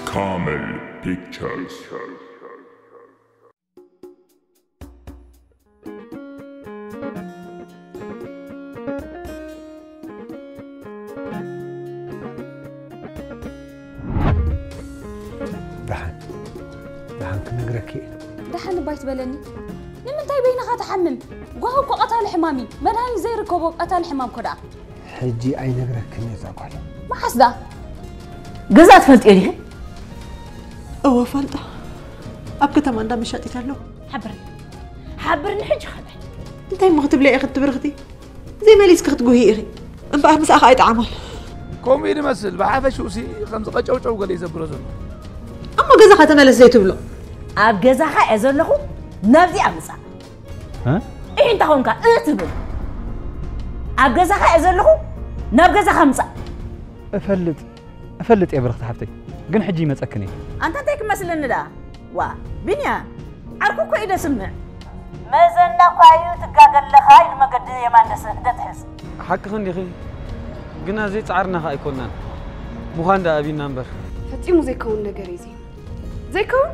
Camel Pictures. ደሓን ደሓን ክነግረኪ እየ። ደሓን እባ ኣይትበለኒ። ንምንታይ በይንኻ ትሓምም? ጓሂ እኮ ቀታሊ ሕማም እዩ። መድሃኒት ዘይርከቦ ቀታሊ ሕማም እኮ ደኣ። ሕጂ ኣይነግረክን እየ እዛ ጓል። መዓስ ደኣ? ገዛ ትፈልጥዮ ዲኺ? እወ ፋልጣ ኣብ ከተማ እንዳ መሻጢት ኣሎ። ሓብርኒ ሓብርኒ ሕጂ ኸልዕል። እንታይ እሞ ክትብለይ ኢኺ ትብርኽቲ? ዘይመሊስኪ ክትጉሂ ኢኺ እምበኣር ምሳኻ ኣይጠዓሞን። ከምኡ እዩ ዝመስል። ብሓፈሽኡሲ ከምዚ ቀጨውጨው ገለ እዩ ዘብሎ ዘሎ። እሞ ገዛኻ ተመለስ ዘይትብሎ? ኣብ ገዛኻ እየ ዘለኹ፣ ናብዚኣ ምጻእ። እ? እይ እንታ ኾንካ እ ትብል። ኣብ ገዛኻ እየ ዘለኹ፣ ናብ ገዛኻ ምጻእ። እፈልጥ እፈልጥ እየ ብርኽቲ ሓፍተይ፣ ግን ሕጂ ይመጸክን እየ። ኣንታ እንታይ ክመስለኒ ደኣ? ዋ ቢንያ ዓርኩ እኮ እዩ ደስምዕ። መዘና እኳ እዩ ትጋገ ኣለኻ ኢሉ መገዲ የማን ደስ ደትሕዝ። ሓቅኽን ዲኺ፣ ግና ዘይጸዓርና ኸኣ ኣይኮንናን። ምዃን ደኣ ኣቢና እምበር። ፈጺሙ ዘይከውን ነገር እዩ እዚ። ዘይከውን?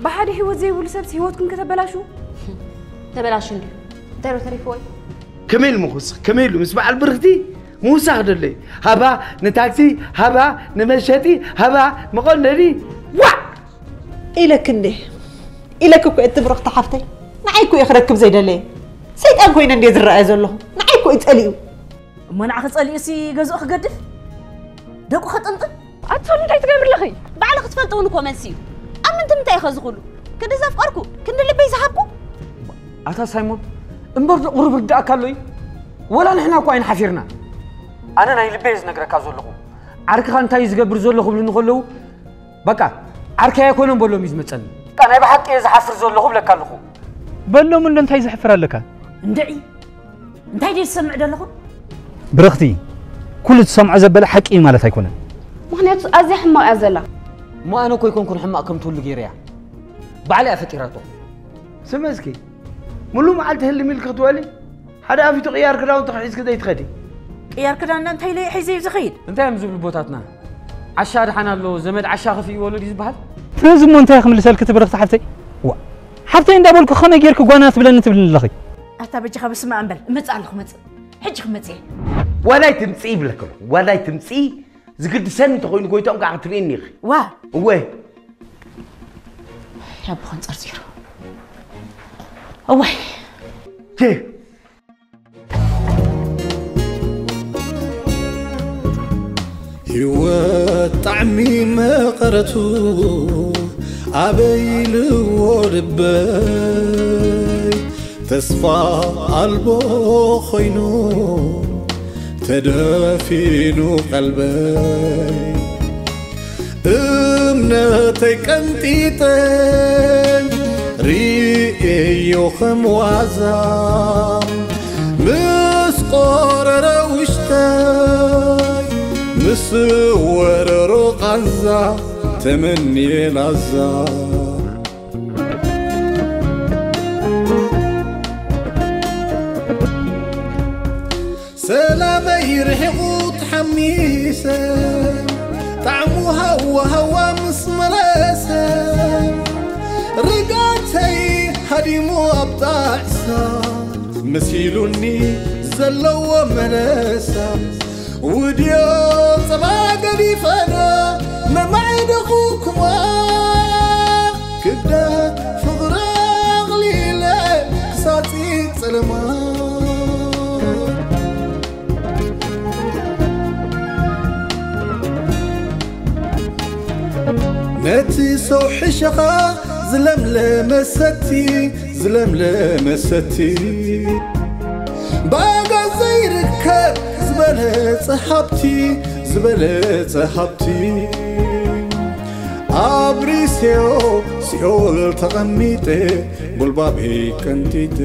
ብሓደ ህይወት ዘይብሉ ሰብስ ህይወትኩም ከተበላሹ? ተበላሹ እንድዩ። እንታይ ዶ ተሪፍዎ እዩ? ከመይ ኢሉ ምኹስ ከመይ ኢሉ ምስ በዓል ብርኽቲ ምውሳኽ ደለዩ። ሃባ ንታክሲ፣ ሃባ ንመሸጢ፣ ሃባ መቐነዲ። ዋዕ! ኢለክ እንዴ? ኢለክ እኮ እየ ትብርኽቲ ሓፍተይ። ንዓይ እኮ እየ ክረክብ ዘይደለየ። ሰይጣን ኮይነ እንዴ ዝረኣየ ዘለኹ? ንዓይ እኮ እዩ ጸሊኡ። እሞ ንዓኺ ጸሊኡሲ ገዝኡ ክገድፍ? ደቁ ክጥንጥን? ኣቶም እንታይ ትገብሪ ኣለኺ? ባዕልኺ ክትፈልጢ እውን እኮ መልሲ እዩ። ኣብ ምንታይ ምንታይ ኢኸ ዝኹሉ? ክንዲ ዘፍቀርኩ፣ ክንዲ ልበይ ዝሃብኩ? ኣታ ሳይሞን እምበር ዶ ቁሩብ ርዳእካ ኣሎ እዩ? ወላ ንሕና እኮ ኣይንሓፊርና። ኣነ ናይ ልበይ እየ ዝነግረካ ዘለኹ። ዓርክኻ እንታይ እዩ ዝገብር ዘሎ ክብሉኒ ከለዉ በቃ ዓርከይ ኣይኮነን በሎም እዩ ዝመጸኒ። በቃ ናይ ብሓቂ እየ ዝሓፍር ዘለኹ ብለካ ኣለኹ። በሎም እንዶ እንታይ ዘሕፍር ኣለካ? እንድዒ እንታይ ድዩ ዝሰምዕ ዘለኹ? ብርኽቲ ኩሉ ትሰምዖ ዘበለ ሓቂ እዩ ማለት ኣይኮነን። ምኽንያቱ ኣዝያ ሕማቕ እያ ዘላ። እሞ ኣነ እኮ ኣይኮንኩን ሕማቕ ከም ትብሉ ገይረያ። ባዕላ እያ ፈጢራቶ። ስመ እስኪ ሙሉእ መዓልቲ ህልም ኢልኪ ክትውዕሊ ሓደ ኣፊቱ ቅያር ክዳውንቲ ክሒዝኪ ዘይትኸዲ? ቅያር ክዳንና እንታይ ኢለ ሒዘ እዩ ዝኸይድ? እንታይ እዮም ዝብሉ ኣቦታትና? ዓሻ ድሓን ኣሎ ዘመድ ዓሻ ከፊእዎ ኣሎ ድዩ ዝበሃል? ስለዚ እሞ እንታይ ክምልሰልኪ እቲ ብርኽቲ ሓፍተይ? ዋ ሓፍተይ እንዳበልኩ ከመይ ጌርኪ ጓና ትብለኒ ትብልኒ ኣለኺ? ኣታ በጃኻ በስመ ኣብ በል እመጽእ ኣለኹ መጽእ። ሕጂ ክመጽእ እየ። ዋላይ ትምፅኢ ይብለክ ኣለኹ ዋላይ ትምፅኢ ዝግድሰኒ እንተኮይኑ ጎይትኦም ከዓ ክትርእኒ ኢኺ። ዋ እወ ያቦ ከንጸርጺሩ። እዋይ ኬ ህይወት ጣዕሚ መቐረቱ ኣበይ ኢልዎ ልበይ ተስፋ ኣልቦ ኮይኑ ተደፊኑ ቀልበይ እምነተይ ቀንጢጠ ርእየዮ ከም ዋዛ ምስ ቆረረ ውሽጠይ ምስ ወረሮ ቃንዛ ተመንየ ላዛ ሰላመይ ርሒቑ ተሓሚሰ ጣዕሙ ሃዋ ሃዋ ምስ መለሰ ርጋተይ ሃዲሙ ኣብ ጣዕሳ መሲሉኒ ዘለዎ መለሳ ውድዮ ጸባ ገዲፈና መማዕደኹኩማ ክብደት ፍቕሪ ኣቕሊለ ክሳጺ ጸለማ ነቲ ሰው ሕሸኻ ዝለምለመ ሰቲ ዝለምለመ ሰቲ ባጋ ዘይርከብ ዝበለጸ ሃብቲ ዝበለጸ ሃብቲ ኣብሪሴዮ ሲኦል ተቐሚጠ ጉልባበይ ቀንጢጠ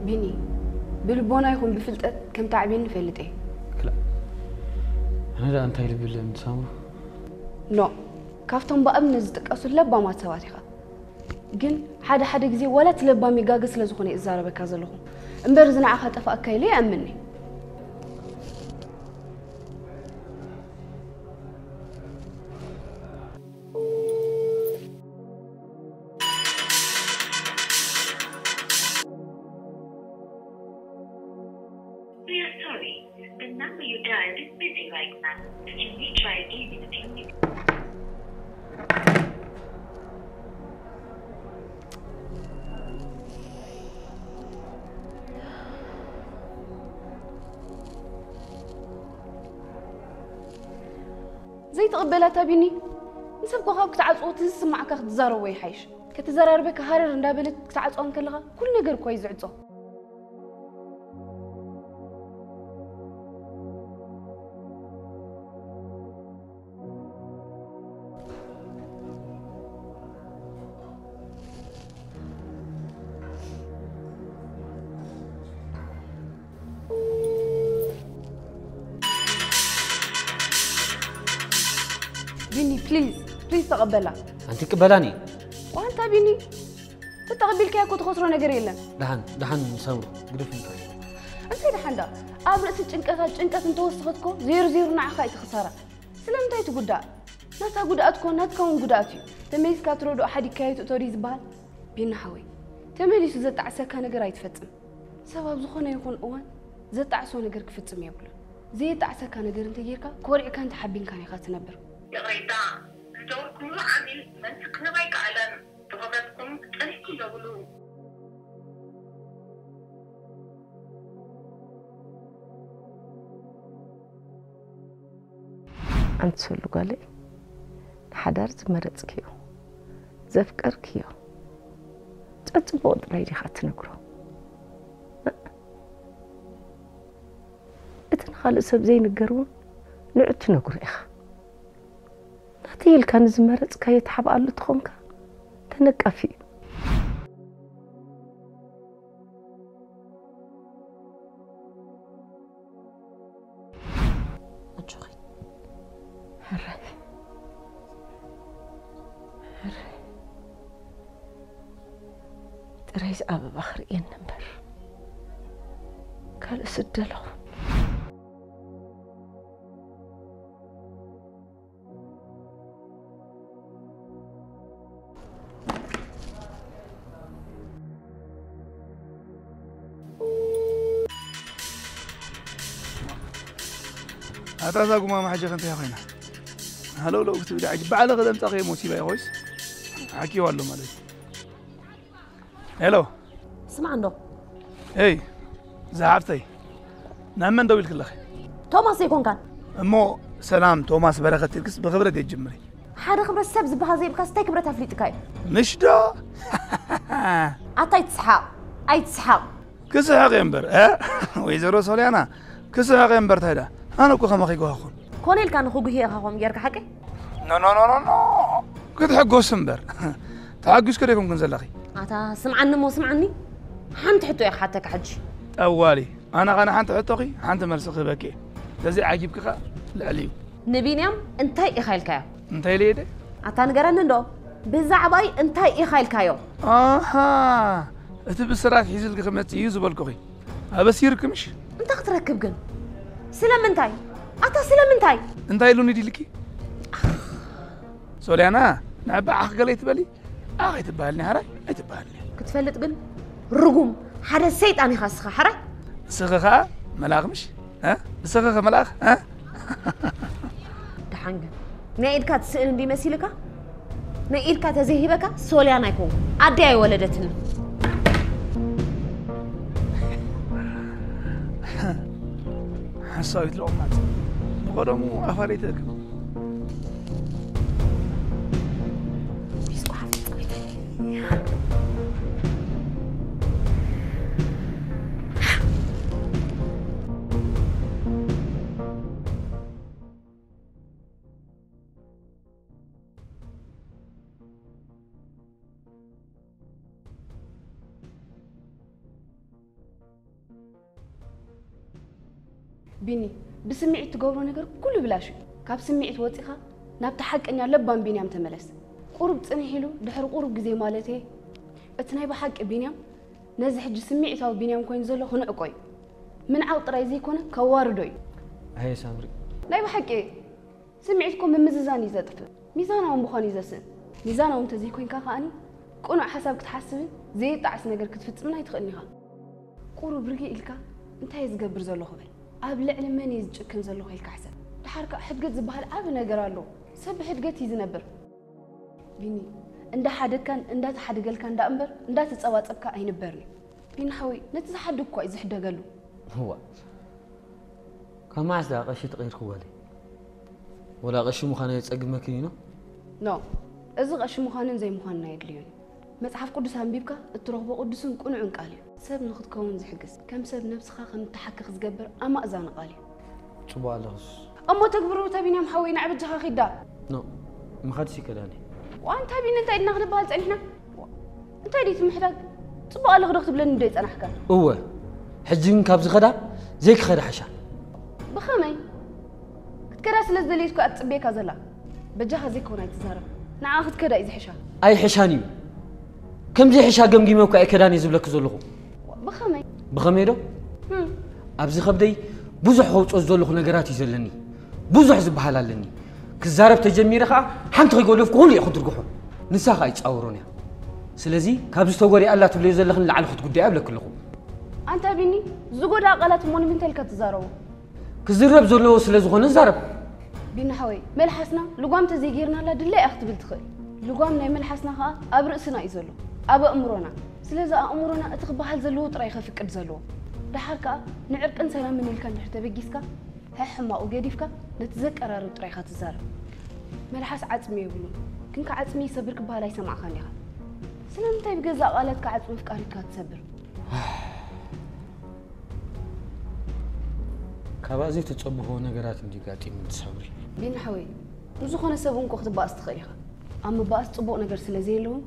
ቢኒ፣ ብልቦና ይኹን ብፍልጠት ከም ተዓብየኒ እፈልጥ እየ። ክላ ኣነ ደኣ እንታይ ልብል ምሳሙ ኖ፣ ካብቶም ብኣብነት ዝጥቀሱ ለባማት ሰባት ኢኻ። ግን ሓደ ሓደ ግዜ ዋላ እቲ ለባም ይጋገ ስለ ዝኾነ እየ እዛረበካ ዘለኹ እምበር፣ እዚ ንዓኻ ጠፋእካ ኢለ ይኣምን እየ። We are sorry, the number you dialed is busy right now. You may try again in a few minutes. ዘይትቕበላ እታ ቢኒ፣ ንሰብ እኮ ካብ ክትዓጽዎ እቲ ዝስማዓካ ክትዛረቦ ይሓይሽ። ከተዘራርበካ ሃረር እንዳበለት ክትዓጽዋ እንከለኻ ኩሉ ነገር እኮ እዩ ዝዕጾ። ቢኒ ፕሊዝ ፕሊዝ ተቐበላ። ኣንቲ ቅበላኒ። ዋንታ ቢኒ ተተቐቢልካያ እኮ ትኸስሮ ነገር የለን። ደሓን ደሓን ሰብሩ ግደፍ እንታይ እንታይ ደሓን ዳ ኣብ ርእሲ ጭንቀታት ጭንቀት እንተወሰኸትኮ ዜሩ ዜሩ ንዓኻ እዩ ትኽሳራ። ስለምንታይ ትጉዳእ? ናታ ጉድኣት ኮ ናትካ እውን ጉድኣት እዩ። ተመሊስካ ትረድኦ ሓዲግካዮ ትእቶ ድዩ ዝበሃል? ቢኒ ሓወይ ተመሊሱ ዘጣዕሰካ ነገር ኣይትፈጽም። ሰብ ኣብ ዝኾነ ይኹን እዋን ዘጣዕሶ ነገር ክፍጽም የብሉን። ዘየጣዕሰካ ነገር እንተጌርካ ኮሪዕካን ተሓቢንካን ኢኻ ትነብር። ይቕሬታ ዝደወልኩምሉ ዓሚል መልሲ ክህብ ኣይከኣለን። ብኽብረትኩም ጽንሕ ኢሎ ብሉ። ኣንቲ ሰሉ ጓለይ ንሓዳር ዝመረጽክዮ ዘፍቀርክዮ ጸጽቡቕ ጥራይ ዲኻ ትነግሮ? እቲ ንኻልእ ሰብ ዘይንገር እውን ንዑ ትነግሮ ኢኻ። ናተይ ኢልካ ንዝመረጽካዮ ትሓብኣሉ ተኾንካ ተነቃፊ እዩ። ኣጆኺ ሕራይ ሕራይ ጥራይስ ኣበባ ክርእየኒ እምበር ካልእ ስደለኹ። ኣታ እዛ ጉማማ ሕጂ ከ እንታይ ኮይና? ሃለውለው ክትብል ዓጅ ባዕልኺ ዘምጻኽዮ ሞሲባ እዩ ኮይስ ሓኪዋ ኣሎ ማለት እዩ። ሄሎ ስማዕ እንዶ ሄይ ዝሓፍተይ ናብ መን ደው ኢልክለኺ? ቶማስ ኣይኮንካን እሞ ሰላም ቶማስ በረኸት ኢልክስ ብኽብረት የጅምሪ። ሓደ ክብረት ሰብ ዝበሃል ዘይብካስ እንታይ ክብረት ኣፍሊጥካ እዩ? ምሽ ዶ? ኣታ ኣይትስሓቕ ኣይትስሓቕ ክስሕቕ እየ እምበር እ? ወይዘሮ ሶልያና ክስሕቕ እየ እምበር ታይዳ ኣነ እኮ ከማኺ ይጓሃኹን ኮነ ኢልካ ንኽጉሂ ኢኻ ከምኡ ጌርካ ሓቂ? ኖኖኖኖኖ ክትሕጎስ እምበር ተሓጒስኪ ዶ ኣይኮንኩን ዘለኺ? ኣታ ስምዓኒ እሞ ስምዓኒ ሓንቲ ሕቶ እየ ክሓተካ ሕጂ። ጠዋሊ ኣነ ኸ ንሓንቲ ሕቶኺ ሓንቲ መልሲ ክህበኪ እየ። ስለዚ ዓጊብኪ ኸኣ ልዕሊ እዩ። ንቢንያም እንታይ ኢኻ ኢልካዮ? እንታይ ኢለ እየ ድየ? ኣታ ንገረኒ እንዶ ብዛዕባይ እንታይ ኢኻ ኢልካዮ? ኣሃ እቲ ብስራት ሒዝልኪ ክመጽእ እዩ ዝበልኩኺ ኣበሲርኪ ምሽ? እንታይ ክትረክብ ግን? ስለምንታይ? ኣታ ስለምንታይ? እንታይ ኢሉኒ ድልኪ? ሶልያና ንዕባዓኺ ገለ ኣይትበሊ። ኣኸ ኣይትበሃልኒ ሓራይ ኣይትበሃልኒ ክትፈልጥ ግን ርጉም ሓደ ሰይጣን ኢኻ እስኻ ሓራይ እስኺ ኸዓ መልኣኽ ምሽ እ? እስኺ ኸ መልኣኽ እ? ደሓን ግን ናይ ኢድካ ትስእል እንዲ መሲልካ ናይ ኢድካ ተዘይሂበካ ሶልያን ኣይኮንኩ ኣደይ ኣይወለደትኒ ሓሳዊት ለቑማት ብቐደሙ ኣፋ ደይትእክብ ቢኒ፣ ብስምዒት ትገብሮ ነገር ኩሉ ብላሽ እዩ። ካብ ስምዒት ወፂኻ ናብቲ ሓቀኛ ለባም ቢንያም ተመለስ። ቁሩብ ፅንሕ ኢሉ ድሕሪ ቁሩብ ግዜ ማለት እየ፣ እቲ ናይ ብሓቂ ቢንያም ነዚ ሕጂ ስምዒታዊ ቢንያም ኮይኑ ዘሎ ክንዕቆ እዩ። ምንዓቕ ጥራይ ዘይኮነ ከዋርዶ እዩ። ኣየ ሳምሪ፣ ናይ ብሓቂ ስምዒት እኮ ምምዝዛን እዩ ዘጥፍእ። ሚዛናዊ ምዃን እዩ ዘስእን። ሚዛናዊ እንተዘይኮይንካ ከኣኒ ቅኑዕ ሓሳብ ክትሓስብን ዘየጣዕስ ነገር ክትፍጽምን ኣይትኽእልን ኢኻ። ቁሩብ ርግእ ኢልካ እንታይ እየ ዝገብር ዘለኹ በል። ኣብ ልዕሊ መን እየ ዝጭክን ዘለኹ ኢልካ ሕሰብ። ደሓር ከኣ ሕድገት ዝበሃል ዓቢ ነገር ኣሎ። ሰብ ብሕድገት እዩ ዝነብር። ቢኒ፣ እንዳሓደግካን እንዳተሓደገልካን ደኣ እምበር እንዳተጸባጸብካ ኣይንበርን እዩ። ቢኒ ሓወይ፣ ነቲ ዝሓድግ እኳ እዩ ዝሕደገሉ። እዋ፣ ካብ መዓስ ደኣ ቀሺ ተቐይርክዎ? ወላ ቀሺ ምዃን ኣየጸግመክን እዩ? ኖ፣ እዚ ቀሺ ምዃንን ዘይምዃንን ኣየድልዮን እዩ። መጽሓፍ ቅዱስ ኣንቢብካ እትረኽቦ ቅዱስን ቅኑዕን ቃል እዩ። ሰብ ንኽትከውን ዝሕግዝ፣ ከም ሰብ ነብስኻ ከም እትሓክኽ ዝገብር ኣማእዛኒ ቃል እዩ። ጽቡቕ ኣለኽስ። እሞ ተግብሩ፣ ተቢንያም ሓወይ፣ ንዓ በጃኻ ኺዳ። ኖ፣ ምኻድሲ ይከዳኒ። ዋንታ ቢኒ እንታይ ኢልና ክንበሃል ጸኒሕና? ዋ፣ እንታይ ድዩ እቲ ምሕዳግ? ጽቡቕ ኣለኽ ዶ ክትብለኒ እንዶ ይጸናሕካ? እወ፣ ሕጂ ግን ካብ ዝኸዳ ዘይክኸዳ ሓሻ። ብኸመይ? ክትከዳ ስለ ዝደለየት እኮ እያ ትጽበየካ ዘላ። በጃኻ ዘይኮነ ኣይትዛረብ። ንዓ ክትከዳ እዩ ዝሕሻ። ኣይሕሻን እዩ። ከምዚ ሕሻ ገምጊመ እኮ ኣይከዳን እየ ዝብለኪ ዘለኹ። ብኸመይ? ብኸመይ ዶ? ህም። ኣብዚ ከብደይ ብዙሕ ከውፅኦ ዝደለኹ ነገራት እዩ ዘለኒ። ብዙሕ ዝበሃል ኣለኒ። ክዛረብ ተጀሚረ ኸዓ ሓንቲ ከይጎደፍኩ ኩሉ እየ ክድርግሖ። ንሳ ኸዓ ኣይፃወሮን እያ። ስለዚ ካብዚ ተጎዲኣ ኣላ ትብልዮ ዘለኽን ንላዕሊ ክትጉዳይ እብለኪ ኣለኹ። ኣንታ ቢኒ፣ ዝጎድኣ ቃላት እሞ ንምንታይ ኢልካ ትዛረቦ? ክዝረብ ዘለዎ ስለ ዝኾነ ዛረብ። ቢኒ ሓወይ፣ መልሓስና ልጓም ተዘይጌርናላ ድለ እያ ክትብል ትኽእል። ልጓም ናይ መልሓስና ኸኣ ኣብ ርእስና እዩ ዘሎ፣ ኣብ ኣእምሮና። ስለዚ ኣእምሮና እቲ ክበሃል ዘለዎ ጥራይ ከፍቅድ ዘለዎ። ደሓር ከኣ ንዕርቅን ሰላምን ኢልካ እንድሕር ተበጊስካ፣ ሕሕማቑ ገዲፍካ ነቲ ዘቀራርብ ጥራይ ኢኻ ትዛረብ። መልሓስ ዓጽሚ የብሉን፣ ግን ከዓጽሚ ይሰብር ክበሃል ኣይሰማዕካን ዲኻ? ስለምንታይ ብገዛእ ቃላትካ ዓጽሚ ኣፍቃሪትካ ትሰብር? ካብኣ ዘይተጸብኾ ነገራት እንዲ ጋጢሙኒ ሳምሪ። ቢኒ ሓወይ፣ ንዝኾነ ሰብ እንኮ ክትበኣስ ትኽእል ኢኻ። ኣብ ምባኣስ ጽቡቕ ነገር ስለ ዘየለውን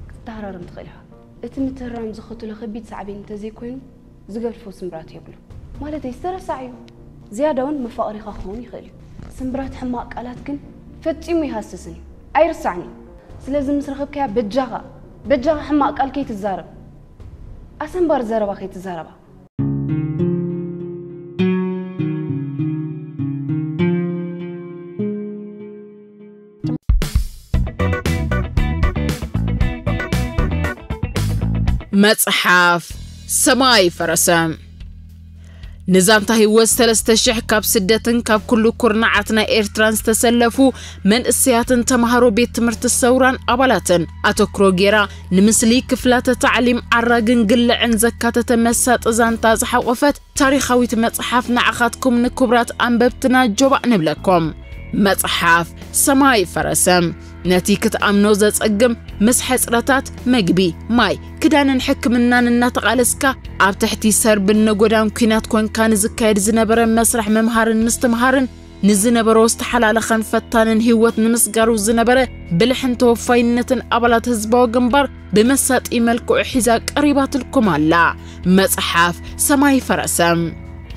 ክትተሃራረም ትኽእል ኢኻ። እቲ ምትህራም ዝኸትሎ ከቢድ ሳዕቤን እንተዘይኮይኑ ዝገድፎ ስምብራት የብሉን። ማለተይ ዝተረሳዕ እዩ። ዝያዳ እውን መፋቕሪኻ ክኸውን ይኽእል እዩ። ስምብራት ሕማቕ ቃላት ግን ፈጺሙ ይሃስስን እዩ። ኣይርሳዕን እዩ። ስለዚ ምስ ረኸብካያ በጃኻ፣ በጃኻ ሕማቕ ቃል ከይትዛረብ። ኣሰንባሪ ዘረባ ከይትዛረባ። መጽሓፍ ሰማይ ፈረሰ። ንዛንታ ህይወት ሰለስተ ሽሕ ካብ ስደትን ካብ ኩሉ ኩርናዓት ናይ ኤርትራን ዝተሰለፉ መንእሰያትን ተማሃሮ ቤት ትምህርቲ ሰውራን ኣባላትን ኣተኩሮ ጌራ፣ ንምስሊ ክፍላተ ታዕሊም ዓራግን ግልዕን ዘካተተ መሳጢ ዛንታ ዝሓቖፈት ታሪኻዊት መጽሓፍ ንዓኻትኩም ንክቡራት ኣንበብትና ጆባእ ንብለኩም። መጽሓፍ ሰማይ ፈረሰ። ነቲ ክትኣምኖ ዘጸግም፣ ምስ ሕጽረታት መግቢ፣ ማይ፣ ክዳንን ሕክምናን እናተቓለስካ፣ ኣብ ትሕቲ ሰርብን ነጎዳን ኲናት ኮንካ ንዝካየድ ዝነበረ መስርሕ ምምሃርን ምስትምሃርን፣ ንዝነበሮ ዝተሓላለኸን ፈታንን ህይወት ንምስጋሩ ዝነበረ ብልሕን ተወፋይነትን ኣባላት ህዝባዊ ግንባር ብመሳጢ መልክዑ ሒዛ ቀሪባትልኩም ኣላ። መጽሓፍ ሰማይ ፈረሰ።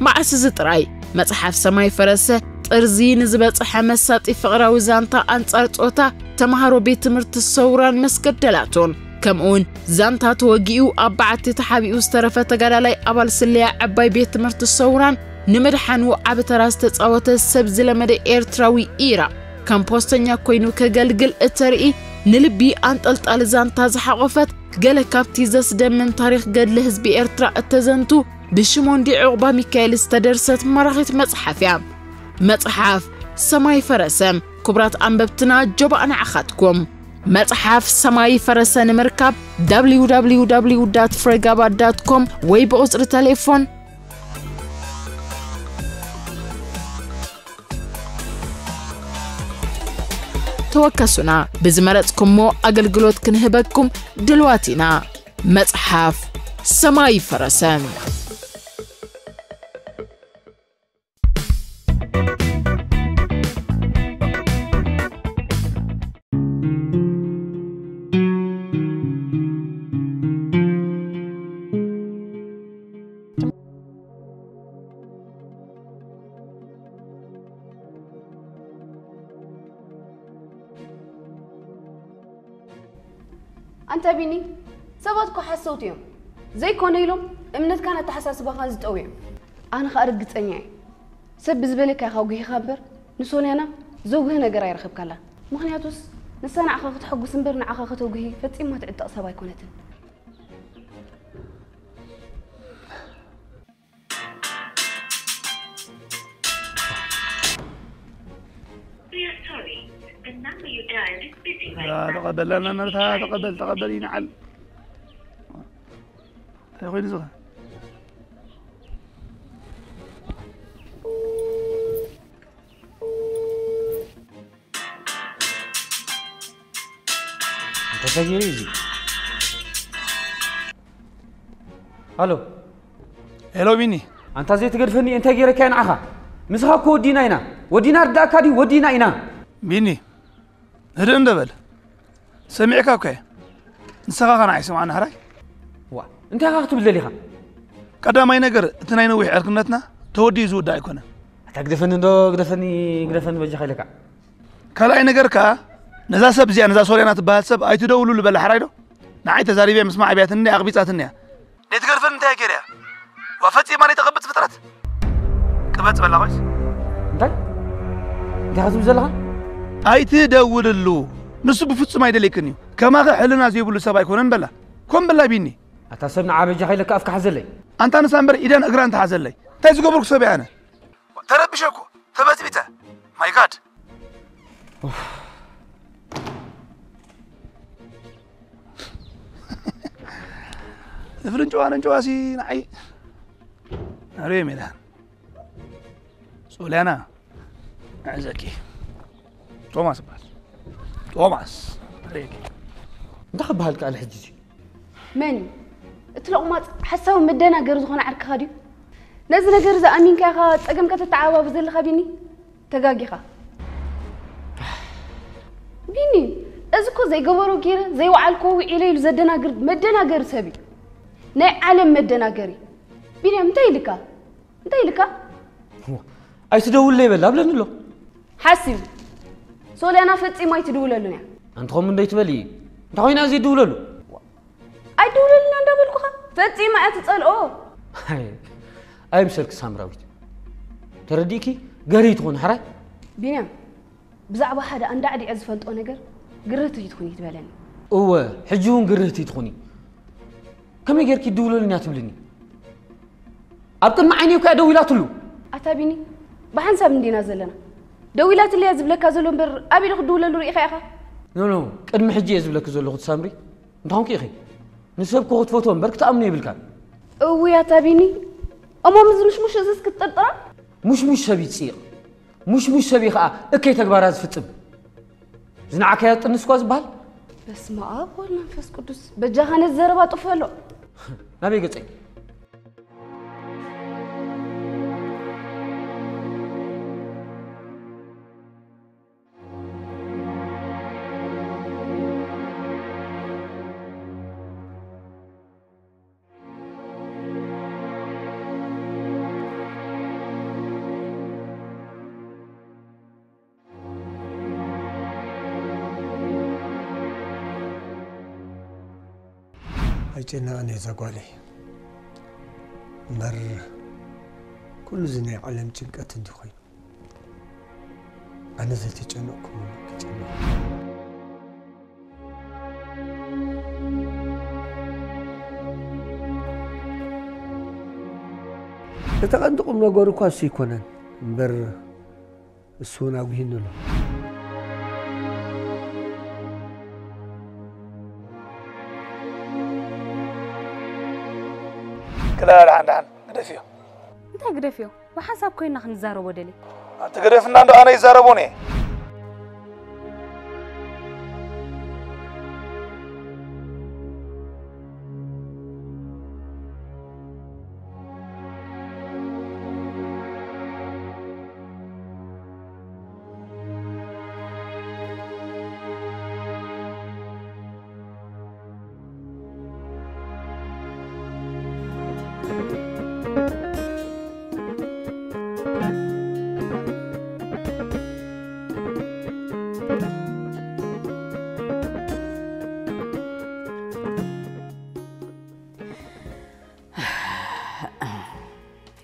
መዓስ እዚ ጥራይ፣ መጽሓፍ ሰማይ ፈረሰ ጥርዚ ንዝበጽሐ መሳጢ ፍቕራዊ ዛንታ ኣንጻር ጾታ ተማሃሮ ቤት ትምህርቲ ሰውራን መስገደላቱን፣ ከምኡውን ዛንታ ተወጊኡ ኣብ በዓቲ ተሓቢኡ ዝተረፈ ተጋዳላይ ኣባል ስለያ ዕባይ ቤት ትምህርቲ ሰውራን ንምድሓኑ ዓቢ ተራ ዝተጻወተ ሰብ ዝለመደ ኤርትራዊ ኢራ ከም ፖስተኛ ኮይኑ ከገልግል እተርኢ ንልቢ ኣንጠልጣሊ ዛንታ ዝሓቖፈት ገለ ካብቲ ዘስደምም ታሪኽ ገድሊ ህዝቢ ኤርትራ እተዘንቱ ብሽሞንዲ ዑቕባ ሚካኤል ዝተደርሰት ማራኺት መጽሓፍ እያ። መጽሓፍ ሰማይ ፈረሰ። ክቡራት ኣንበብትና ጆባእ ንዓኻትኩም። መጽሓፍ ሰማይ ፈረሰ ንምርካብ www ፍሬጋባ ዳት ኮም ወይ ብቑጽሪ ተሌፎን ተወከሱና። ብዝመረጽኩሞ ኣገልግሎት ክንህበኩም ድልዋት ኢና። መጽሓፍ ሰማይ ፈረሰ። ኣንታ ቢኒ፣ ሰባት እኮ ሓሰውቲ እዮም። ዘይኮነ ኢሎም እምነትካን ኣተሓሳስባኻን ዝጠው እዮም። ኣነ ኸኣ ርግጸኛ እየ። ሰብ ብዝበለካ ኢኻ ኣጉሂኻ እምበር፣ ንሶልያና ዘጉሂ ነገር ኣይረኸብካላን። ምኽንያቱስ፣ ንሳ ንዓኻ ከተሐጉስ እምበር ንዓኻ ከተጉሂ ፈጺማ ትዕጠቕ ሰብ ኣይኮነትን። We are sorry. The number you dialed is busy right now. ተቐበል፣ ለመመርታ፣ ተቐበል፣ ተቐበል፣ ይንዓል። እንታይ ኮይኑ ዝኸ? እንታይ ተገይሩ እዩ እዚ? ሃሎ። ሄሎ ቢኒ። ኣንታ ዘይትገድፈኒ እንታይ ገይረካ እየ ንዓኻ? ምሳኻ እኮ ወዲና ኢና። ወዲና ርዳእካ ድዩ? ወዲና ኢና። ቢኒ፣ ህድእ እንደ በል። ሰሚዕካ እኮ እየ። ንስኻ ኸ ንዓይ ስምዓኒ ሕራይ? ዋ፣ እንታይ ኢኻ ክትብል ደሊኻ? ቀዳማይ ነገር፣ እቲ ናይ ነዊሕ ዕርክነትና ተወዲኡ ዝውዳእ ኣይኮነን። ኣታ ግደፈኒ እንዶ፣ ግደፈኒ፣ ግደፈኒ በጃኻ ኢለካ። ካልኣይ ነገር ከኣ፣ ነዛ ሰብ እዚኣ፣ ነዛ ሶልያና ትበሃል ሰብ ኣይትደውሉሉ በላ፣ ሕራይ ዶ? ንዓይ ተዛሪበ ምስማዕ ኣብያትኒ፣ ኣቕቢጻትኒ እያ። ደይትገድፈኒ እንታይ እየ ገይረያ? ዋ ፈጺማ ዘይተቐብጽ ፍጥረት። ቅበጽ በላ ኮይስ። እንታይ? እንታይ ክትብል ዘለኻ? ኣይትደውልሉ። ንሱ ብፍጹም ኣይደልየክን እዩ። ከማኸ ሕልና ዘይብሉ ሰብ ኣይኮነን በላ። ኮን በላ ቢኒ። ኣታ ሰብ ንዓ በጃኻ ኢለካ ኣፍካ ሓዘለይ። ኣንታ ንሳ እምበር ኢዳን እግራን ተሓዘለይ። እንታይ ዝገበርኩ ሰብ እየ ኣነ? ተረቢሸ እኮ። ተበጽቢተ። ማይ ጋድ። እፍ። ፍልንጭዋ ለንጭዋ ሲ ንዓይ ኣሬ ሜዳን ሶልያና ኣዕዘኪ ቶማስ ይበሃል። ቶማስ ኣሬኪ። እንታይ ክበሃል ከኣለ ሕጂ እዚ? መን እዩ? እቲ ሎቕማጽ ሓሳዊ መደናገሪ ዝኾነ ዓርክኻ ድዩ? ነዚ ነገር እዚ ኣሚንካ ኢኻ ጸገም ከተተዓባቢ ዘለኻ ቢኒ? ተጋጊኻ። ቢኒ፣ እዚ እኮ ዘይገበሮ ገይረ፣ ዘይወዓልኮ ውዒለ ኢሉ ዘደናግር መደናገሪ ሰብ እዩ። ናይ ዓለም መደናገሪ። ቢንያም፣ እንታይ ኢልካ? እንታይ ኢልካ? ዋ፣ ኣይትደውልለይ በል፣ ኣብለኒ ኣሎ። ሓሲብ። ሶልያና ፈጺሙ ኣይትድውለሉን እያ። ኣንቲ ከምኡ እንደይትበሊ። እንታይ ኮይና ዘይድውለሉ? ኣይድውለልና እንዳበልኩኻ፣ ፈጺማ እያ ትጸልኦ። ኣይ፣ ኣይምሰልኪ ሳምራዊት። ተረዲእኪ? ገርሂ ትኾኒ፣ ሕራይ? ቢንያም፣ ብዛዕባ ሓደ ኣንዳዕዲዐ ዝፈልጦ ነገር ግርህቲ ትኹኒ ትበለኒ። እወ፣ ሕጂ እውን ግርህቲ ትኹኒ። ከመይ ጌርኪ ድውለሉን እያ ትብልኒ? ኣብ ቅድሚ ዓይነይ እኮ እያ ደዊላትሉ። ኣታ ቢኒ፣ ብሓንሳብ እንዲና ዘለና። ደዊላትለይ እያ ዝብለካ ዘሎ እምበር፣ ኣብ ኢሉ ክድውለሉ ርኢኻ ኢኻ? ኖ፣ ኖ፣ ቅድሚ ሕጂ እየ ዝብለኪ ዘለኹ ሳምሪ። እንተኾንኪ ኢኺ ንሰብ እኮ ክትፈትዎ እምበር ክትኣምኖ የብልካን። እውይ ኣታ ቢኒ፣ እሞ ምዚ ምሽሙሽ እዝስ ክትጥርጥራ? ሙሽሙሽ ሰብ ይጽይቕ፣ ሙሽሙሽ ሰብ እዩ ኸኣ እከይ ተግባራት ዝፍጽም። ዝነዓካዮ ጥንስ እኳ ዝበሃል። በስመ ኣብ ወወልድ መንፈስ ቅዱስ፣ በጃኻ ነዚ ዘረባ ጥፈሎ። ናበይ ገጸይ? ኣይጨነቕን እየ እዛ ጓለይ። እምበር ኩሉ እዚ ናይ ዓለም ጭንቀት እንዲ ኮይኑ ኣነ ዘይተጨነቕኩ ክጨነቕ። እቲ ቀንዲ ቁም ነገሩ እኳ እሱ ኣይኮነን እምበር እሱ እውን ኣጉሂኑ ኣሎ። ክላ ደሓን ደሓን ግደፍዮ። እንታይ ግደፍዮ? ብሓንሳብ ኮይንና ክንዛረቦ ደልየ። ኣቲ ግደፍና እንዶ ኣነ ይዛረቦን እየ።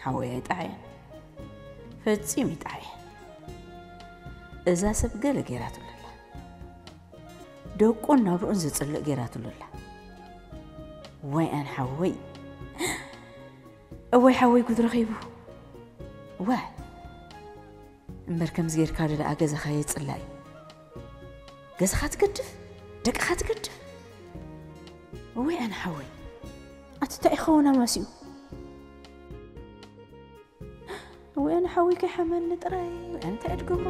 ሓወይ ኣይጠዓየን፣ ፈጺሙ ይጠዓየን። እዛ ሰብ ገለ ገይራትሉ ኣላ። ደቁን ናብርኡን ዝጽልእ ገይራትሉ ኣላ። ወይ ኣነ ሓወይ፣ እወይ ሓወይ ጉድ ረኺቡ። ዋ እምበር ከምዚ ጌርካ ደኣ ገዛኻ የጽላእ። ገዛኻ ትገድፍ፣ ደቅኻ ትገድፍ። እወይ ኣነ ሓወይ፣ ኣቲ እንታይ ይኸውን ኣማሲኡ? ወይ ኣነ ሓወይ ከይሓመኒ ጥራይ፣ ወይ ኣነ እንታይ እየ ዝገብሮ?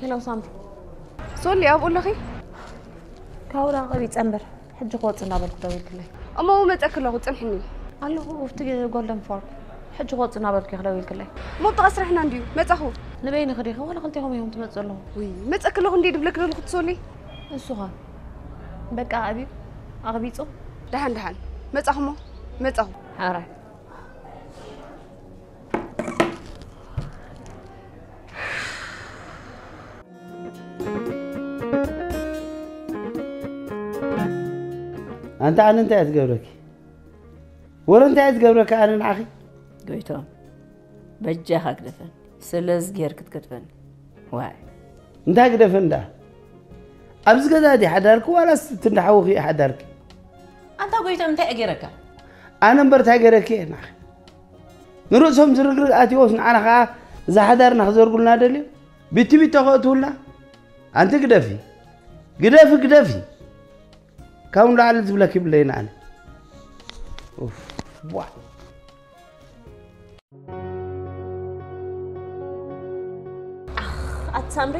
ሄሎ ሳምሪ። ሶሊ፣ ኣብኡ ኣለኺ? ካብኡ ደኣ ቀቢፀ እምበር፣ ሕጂ ክወፅእ እናበልኩ ደዊልክለይ። እሞ መፀኪ ኣለኹ፣ ፅንሕኒ። ኣለኹ፣ ኣብቲ ጎልደን ፎርክ። ሕጂ ክወፅእ እናበልኩ ኢኺ ደዊልክለይ። እሞ ኣብቲ ቀስርሕና እንድዩ፣ መፃኹ። ንበይንኺ ዲኺ ዋላ ክልቴኹም ኢኹም ትመፅኡ ኣለኹ? ውይ፣ መፀኪ ኣለኹ እንድየ ድብለኪ ዘለኹ እቲ ሶሊ። እሱኻ። በቃ ኣብዩ፣ ኣቕቢፁ። ደሓን ደሓን፣ መፃኹ እሞ፣ መፃኹ። ሓራይ። ኣንቲ ኣነ እንታይ እየ ዝገብረኪ? ወረ እንታይ እየ ዝገብረኪ ኣነ ንዓኺ? ጎይቶም፣ በጃኻ ግደፈኒ። ስለዚ ጌርክ ክትገድፈኒ። ዋይ። እንታይ ግደፈኒ ደኣ? ኣብዚ ገዛ ድየ ሓዳርኪ ዋላስ እቲ እንዳ ሓውኺ እየ ሓዳርኪ? ኣንታ ጎይቶም እንታይ እየ ጌረካ? ኣነ እምበር እንታይ ጌረኪ እየ ንዓኺ? ንርእሶም ዝርግርግ ኣትዮስ ንዓና ኸዓ እዛ ሓዳርና ክዘርጉልና ደልዮም? ቢቲ ቢቶ ከእትውልና? ኣንቲ ግደፊ። ግደፊ፣ ግደፊ። ካብ ንላዕሊ ዝብለኪ ይብለይን ኣነ። ኡፍ፣ ቧ። ኣቲ ሳምሪ፣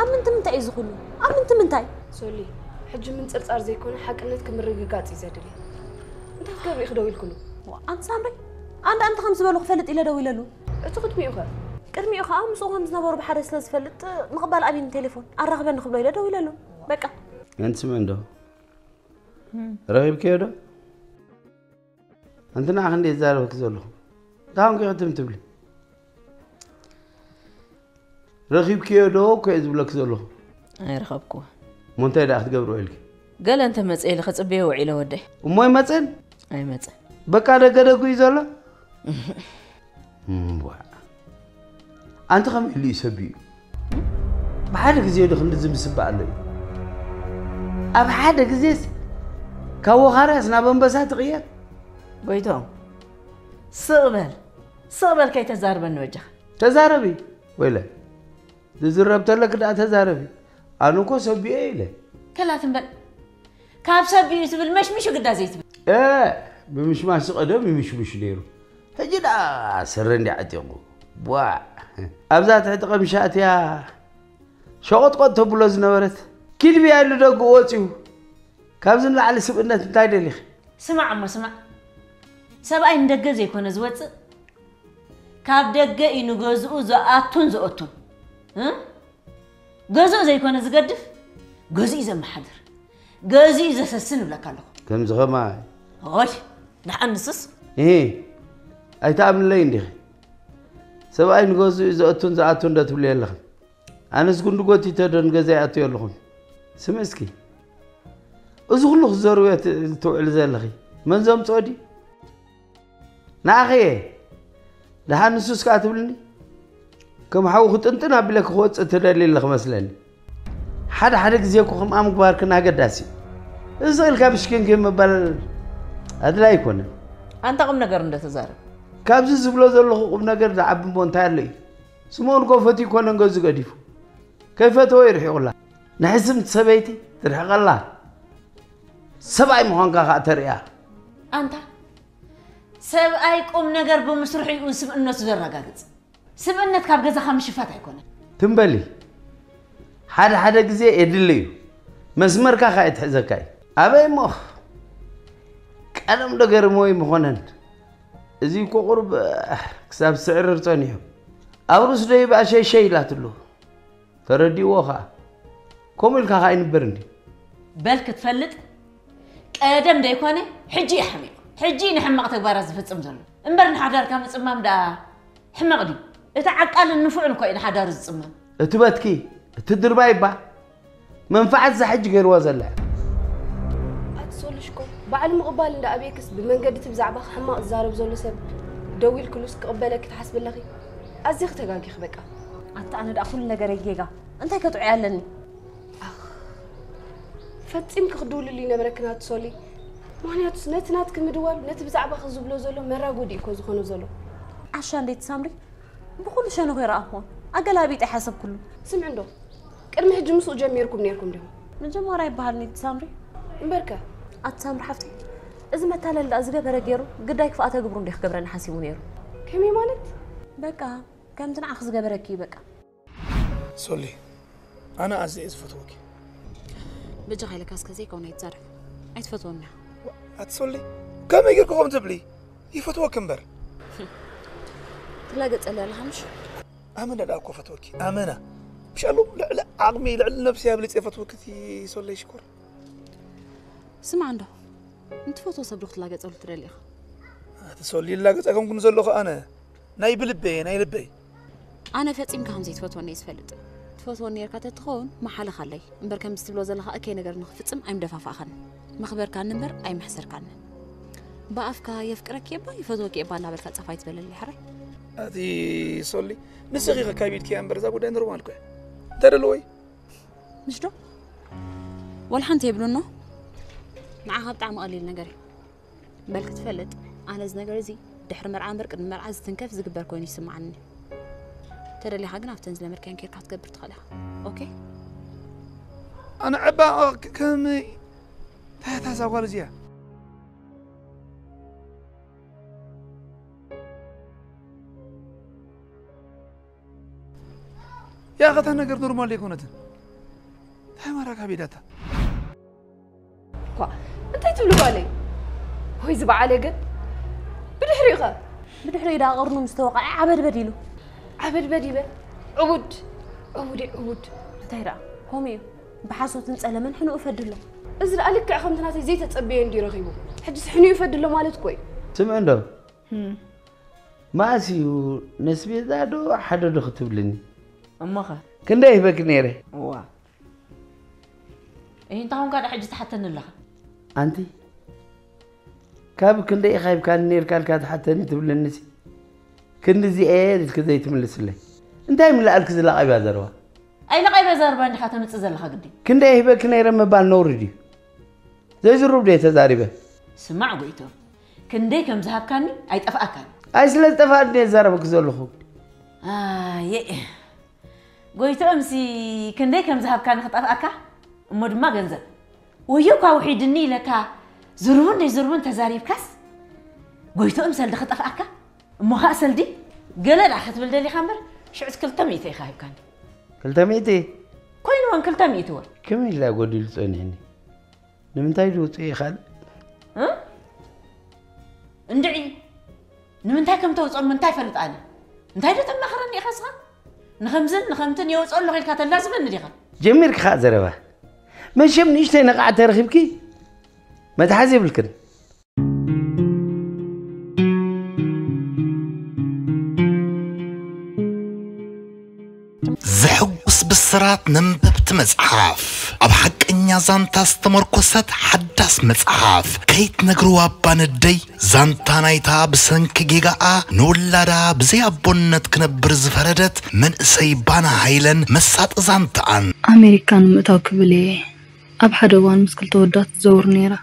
ኣብ ምንቲ ምንታይ እዩ ዝኹሉ? ኣብ ምንቲ ምንታይ? ሶሊ፣ ሕጂ ምንጽርጻር ዘይኮነ ሓቅነት ክምርግጋጽ እዩ ዘድሊ። እንታይ ክትገብሪ ኢኺ ደው ኢልክሉ? ዋ፣ ኣንቲ ሳምሪ፣ ኣንዳ ኣንቲ ከም ዝበሉ ክፈልጥ ኢለ ደው ኢለሉ። እቲ ቅድሚኡ ኸ? ቅድሚኡ ኸኣ ምስኡ ከም ዝነበሩ ብሓደ ስለ ዝፈልጥ ምቕባል ኣብይኒ ቴሌፎን ኣራኽበኒ ክብሎ ኢለ ደው ኢለሉ። በቃ። ኣንቲ ስምዒ እንዶ? እም። ረኺብክዮ ዶ? ኣንቲ ንዓኺ እንዴ ዝዛረበኪ ዘለኹ? እንታይ ኮንኪ ክትም ትብሊ? ረኺብክዮ ዶ እኮ እየ ዝብለኪ ዘለኹ። ኣይረኸብክዎ። እሞ እንታይ ደኣ ክትገብርዎ ኢልኪ? ገለ እንተ መጸ ኢለ ክጽበዮ ውዒለ ወደይ። እሞ ኣይመጸን? ኣይመጸን። በቃ ደገ ደጉ እዩ ዘሎ? እምቧ። ኣንቲ ከመይ ኢሉ እዩ ሰቢኡ? ብሓደ ግዜ ዶ ክንድዚ ምስባእ ኣሎ እዩ? ኣብ ሓደ ግዜስ ካብ ወኻርያስ ናብ ኣንበሳ ትቕየር? ጎይቶም፣ ስቕ በል፣ ስቕ በል ከይተዛርበኒ በጃኻ። ተዛረቢ፣ ወይለ። ዝዝረብ ተለኪ ደኣ ተዛረቢ። ኣነ እኮ ሰቢኤ ኢለ። ከላ ትም በል። ካብ ሰቢኡ ትብል መሽሚሹ ግዳ ዘይትብል። እ፣ ብምሽማሽ ዝቐደም ይምሽምሽ ነይሩ። ሕጂ ደኣ ስረ እንዲ ዓጢቑ። ቧዕ። ኣብዛ ትሕቲ ቀምሻ ኣትያ ሸቖጥቆጥ ተብሎ ዝነበረት። ኪድ ብያ ኢሉ ደጉ ወፂኡ። ካብዚ ንላዕሊ ስብእነት እንታይ ደሊኺ? ስማዕ እሞ ስማዕ። ሰብኣይ ንደገ ዘይኮነ ዝወፅእ፣ ካብ ደገ እዩ ንገዝኡ ዝኣቱን ዝወቱን። እ? ገዝኡ ዘይኮነ ዝገድፍ፣ ገዝኡ እዩ ዘመሓድር። ገዝኡ እዩ ዘሰስን እብለካ ኣለኹ። ከምዚ ኸማይ? ኦይ፣ ደሓን ንስስ? እሂ፣ ኣይትኣምንለይ እንዲኺ። ሰብኣይ ንገዝኡ እዩ ዘእቱን ዝኣቱን ዶ ትብልዮ ኣለኽን? ኣነስ ጉንዲ ጎቲተ ዶ ንገዛይ ኣትዮ ኣለኹን? ስምዒ እስኪ። እዚ ኩሉ ክትዘርብዮ ት-፣ ትውዕሊ ዘለኺ፣ መን ዘምጽኦ ድዩ? ንዓኺ እየ። ደሓን ንሱስ ከኣ ትብልኒ? ከም ሓዊ ክጥንጥን ኣቢለ ክወጽእ ትደሊ ኣለኺ መስለኒ። ሓደ ሓደ ግዜ እኮ ከምኣ ምግባርክን ኣገዳሲ እዩ። እዚ ኢልካ ብሽክንኪ ምባል ኣድላይ ኣይኮነን። ኣንታ ቁም ነገር እንደ ተዛረብ። ካብዚ ዝብሎ ዘለኹ ቁም ነገር ዝዓቢ እሞ እንታይ ኣሎ እዩ? ስምኦን እኮ ፈትዩ እኮ ነንገዙ ገዲፉ። ከይፈተወ እዩ ርሒቑላ። ንሕስምቲ ሰበይቲ ትርሕቐላ። ሰብኣይ ምዃንካ ከኣ ተርእያ። ኣንታ ሰብኣይ ቁም ነገር ብምስርሑ እዩ ስብእነቱ ዘረጋግጽ። ስብእነት ካብ ገዛኻ ምሽፋት ኣይኮነን። ትም በሊ። ሓደ ሓደ ግዜ የድሊ እዩ። መስመርካ ከኣ የትሕዘካ እዩ። ኣበይ እሞ? ቀለም ዶ ገርሞ ይምኾነን? እዚ እኮ ቁሩብ ክሳብ ስዕርር ጸኒሑ። ኣብ ሩስ ዶ ይብኣ ሸይሸይ ኢላትሉ? ተረዲእዎ ኸኣ። ከምኡ ኢልካ ኸኣ ኣይንበር እንዲ። በል ክትፈልጥ ቀደም ደይኮነ ሕጂ እዩ ሓሚቑ። ሕጂ እዩ ንሕማቕ ተግባራት ዝፍጽም ዘሎ። እምበር ንሓዳርካ ምጽማም ደኣ ሕማቕ ድዩ? እቲ ዓቃልን ንፉዕን እኮ እዩ ንሓዳሩ ዝጽመም። እቲ በትኪ፣ እቲ ድርባይ እባ መንፍዓት እዛ ሕጂ ገይርዋ ዘላ። ኣቲ ሶሉሽ እኮ በዓል ምቕባል እንዳ ኣብየክስ ብመንገዲ እቲ ብዛዕባኺ ሕማቕ ዝዛረብ ዘሎ ሰብ ደዊልክሉስ ክቕበለኪ ትሓስቢ ኣለኺ? ኣዚኺ ተጋጊኺ በቃ። ኣታ ኣነ ደኣ ኩሉ ነገረይ ጌጋ። እንታይ ከጥዑ ኣለኒ? ኣኽ፣ ፈጺምኪ ክድውልሉ ይነበረክን ኣቲ ሶሊ። ምኽንያቱስ ነቲ ናትኪ ምድዋል ነቲ ብዛዕባኺ ዝብሎ ዘሎ መራጎዲ እዩ እኮ ዝኾኖ ዘሎ። ዓሻ እንዴት ሳምሪ? ብኹሉ ሸነኹ ይረኣኹ። ኣገላቢጠ ይሓሰብኩሉ። ስምዒ እንዶ፣ ቅድሚ ሕጂ ምስኡ ጀሚርኩም ኔርኩም ዲኹም? መጀመርያ ይበሃል ኔቲ ሳምሪ። እምበርከ? ኣቲ ሳምሪ ሓፍተይ፣ እዚ መታለል ደኣ ዝገበረ ገይሩ ግዳይ ክፍኣተ ግብሩ እንዲዩ ክገብረኒ ሓሲቡ ነይሩ። ከመይ ማለት? በቃ፣ ከምቲ ንዓኺ ዝገበረኪ እዩ በቃ። ሶሊ፣ ኣነ ኣዝየ እየ ዝፈትወኪ። በጃኻ ኢለካ እስከ ዘይከውን ኣይትዛረብ። ኣይትፈትወኒ ኢኻ። ኣቲ ሶሊ፣ ከመይ ጌርኩ ከምኡ ትብሊ? ይፈትወኪ እምበር። ትላገጸለይ ኣለኻ ምሽ? ኣመና ደኣ እኮ ፈትወኪ፣ ኣመና። ምሻሉ ልዕሊ ዓቕሚ፣ ልዕሊ ነብሰይ ኣብሊጸ እየ ፈትወኪ እቲ ሶለይ ሽኮር። ስማዕ እንዶ፣ ንትፈትዎ ሰብ ዶ ክትላገጸሉ ትደሊ ኢኻ? ኣቲ ሶሊ፣ ይላገጽ ኣይኮንኩን ዘለኹ ኣነ። ናይ ብልበይ፣ ናይ ልበይ። ኣነ ፈጺምካ ከም ዘይትፈትወኒ እየ ዝፈልጥ። ትፈትወኒ ኔርካ ተትኸውን፣ መሓለኻ ኣለይ። እምበር ከምዚ ትብሎ ዘለኻ እከይ ነገር ንኽፍጽም ኣይምደፋፋእኻን። መኽበርካኒ እምበር ኣይመሕሰርካን። ብኣፍካ የፍቅረኪ እባ ይፈትወኪ እባ እናበልካ ጸፋይ ትበለለይ ሓራይ። ኣቲ ሶሊ፣ ንስኺ ከካቢድኪያ እምበር እዛ ጉዳይ ኖርማል እኮ እያ። እንታይ ደለዎ እዩ? ምሽ ዶ? ወላ ሓንቲ የብሉን ኖ? ንዓኻ ብጣዕሚ ቀሊል ነገር እዩ። በል ክትፈልጥ፣ ኣነ እዚ ነገር እዚ ድሕሪ መርዓ እምበር ቅድሚ መርዓ ዝትንከፍ ዝግበር ኮይኑ ይስምዓኒ። ተደሊኻ ግን ኣብተን ዝለመድካየን ኬርካ ክትገብር ትኽእል ኢኻ። ኦኬ? ኣነ ዕባ ከመይ? እንታይ እታ እዛ ጓል እዚኣ? ያኸታ ነገር ኖርማል ኣይኮነትን። እንታይ ማራ ካቢዳታ? እኳ እንታይ ትብሉ ጓለይ? ወይ ዝበዓለ ግን ብድሕሪኡ ኸ? ብድሕሪኡ ደኣ ቅርኑ ምስ ተወቕዐ ዓበድበድ ኢሉ። ዓበድበድ ይበል። ዕቡድ፣ ዕቡድ፣ ዕቡድ። እንታይ ደኣ? ከምኡ እዩ። ብሓሶትን ጸለመን ሕንኡ ፈድሎ። እዚ ደኣ ልክዕ ከምቲ ናተይ ዘይተጸበየ እንድዩ ረኺቡ። ሕጅስ ሕንኡ ፈድሎ ማለት እኮ እዩ። ስምዒ እንዶ? እም። መኣስ እዩ ነስቤዛ ዶ ሓደ ዶ ክትብልኒ? እሞኸ? ክንደይ ይህበኪ ነይረ? እዋ። እሂ እንታ ኾንካ ደኣ ሕጂ ትሓተኒ ኣለኻ? ኣንቲ፣ ካብ ክንደይ ኢኻ ሂብካኒ ነይርካ ኢልካ ትሓተኒ ትብልኒሲ? ክንድዚ እየ ኢልኪ ዘይትምልስለይ። እንታይ ምልኣልኪ ዝላቐይባ ዘረባ? ኣይላቐይበ ዘረባ እንዲኻ ተምጽእ ዘለኻ ግዲ። ክንደይ ሂበኪ ነይረ ምባል ነውሪ ድዩ? ዘይዝሩብ ድየ ተዛሪበ? ስማዕ ጎይቶም፣ ክንደይ ከም ዝሃብካኒ ኣይጠፍኣካን። ኣይ ስለ ዝጠፍኣኒ ድየ ዝዛረበኪ ዘለኹ? ኣየ፣ ጎይቶምሲ ክንደይ ከም ዝሃብካኒ ክጠፍኣካ፣ እሞ ድማ ገንዘብ። ወዮ እኳ ውሒድኒ ኢለካ፣ ዝርቡን ዘይዝርቡን ተዛሪብካስ፣ ጎይቶኦም ሰልዲ ክጠፍኣካ፣ እሞ ኸኣ ሰልዲ ገለ ደኣ ክትብል ደሊኻ እምበር፣ ሽዑስ ክልተ ሚእቲ ኢኻ ሂብካኒ። ክልተ ሚእቲ? ኮይኑወን ክልተ ሚእቲ ወ። ከመይ ኢላ ጎዲሉ ጸኒሕኒ? ንምንታይ ድውጽእ ይኻል? እ? እንድዒ፣ ንምንታይ ከም ተውጽኦም እንታይ ፈልጥ ኣነ? እንታይ ዶ ተማኽረኒ ኢኻ እስኻ? ንኸምዝን ንኸምትን የውጽኦ ኣለኹ ኢልካ ተላዝበኒ ዲኻ? ጀሚርኪ ኸኣ ዘረባ። መሸም ንእሽተይ ነቓዕ ተረኺብኪ መትሓዚ የብልክን። ዘሐጉስ ብስራት ነንበብቲ መጽሓፍ፣ ኣብ ሓቀኛ ዛንታ ዝተመርኮሰት ሓዳስ መጽሓፍ፣ ከይትነግርዋ እባ ነደይ፣ ዛንታ ናይታ ብሰንኪ ጌጋኣ ንውላዳ ብዘይ ኣቦነት ክነብር ዝፈረደት መንእሰይ ባና ሃይለን መሳጢ ዛንታኣን። ኣሜሪካ ንምእታው ክብል እየ ኣብ ሓደ እዋን ምስ ክልተ ወዳት ትዘውር ነይራ።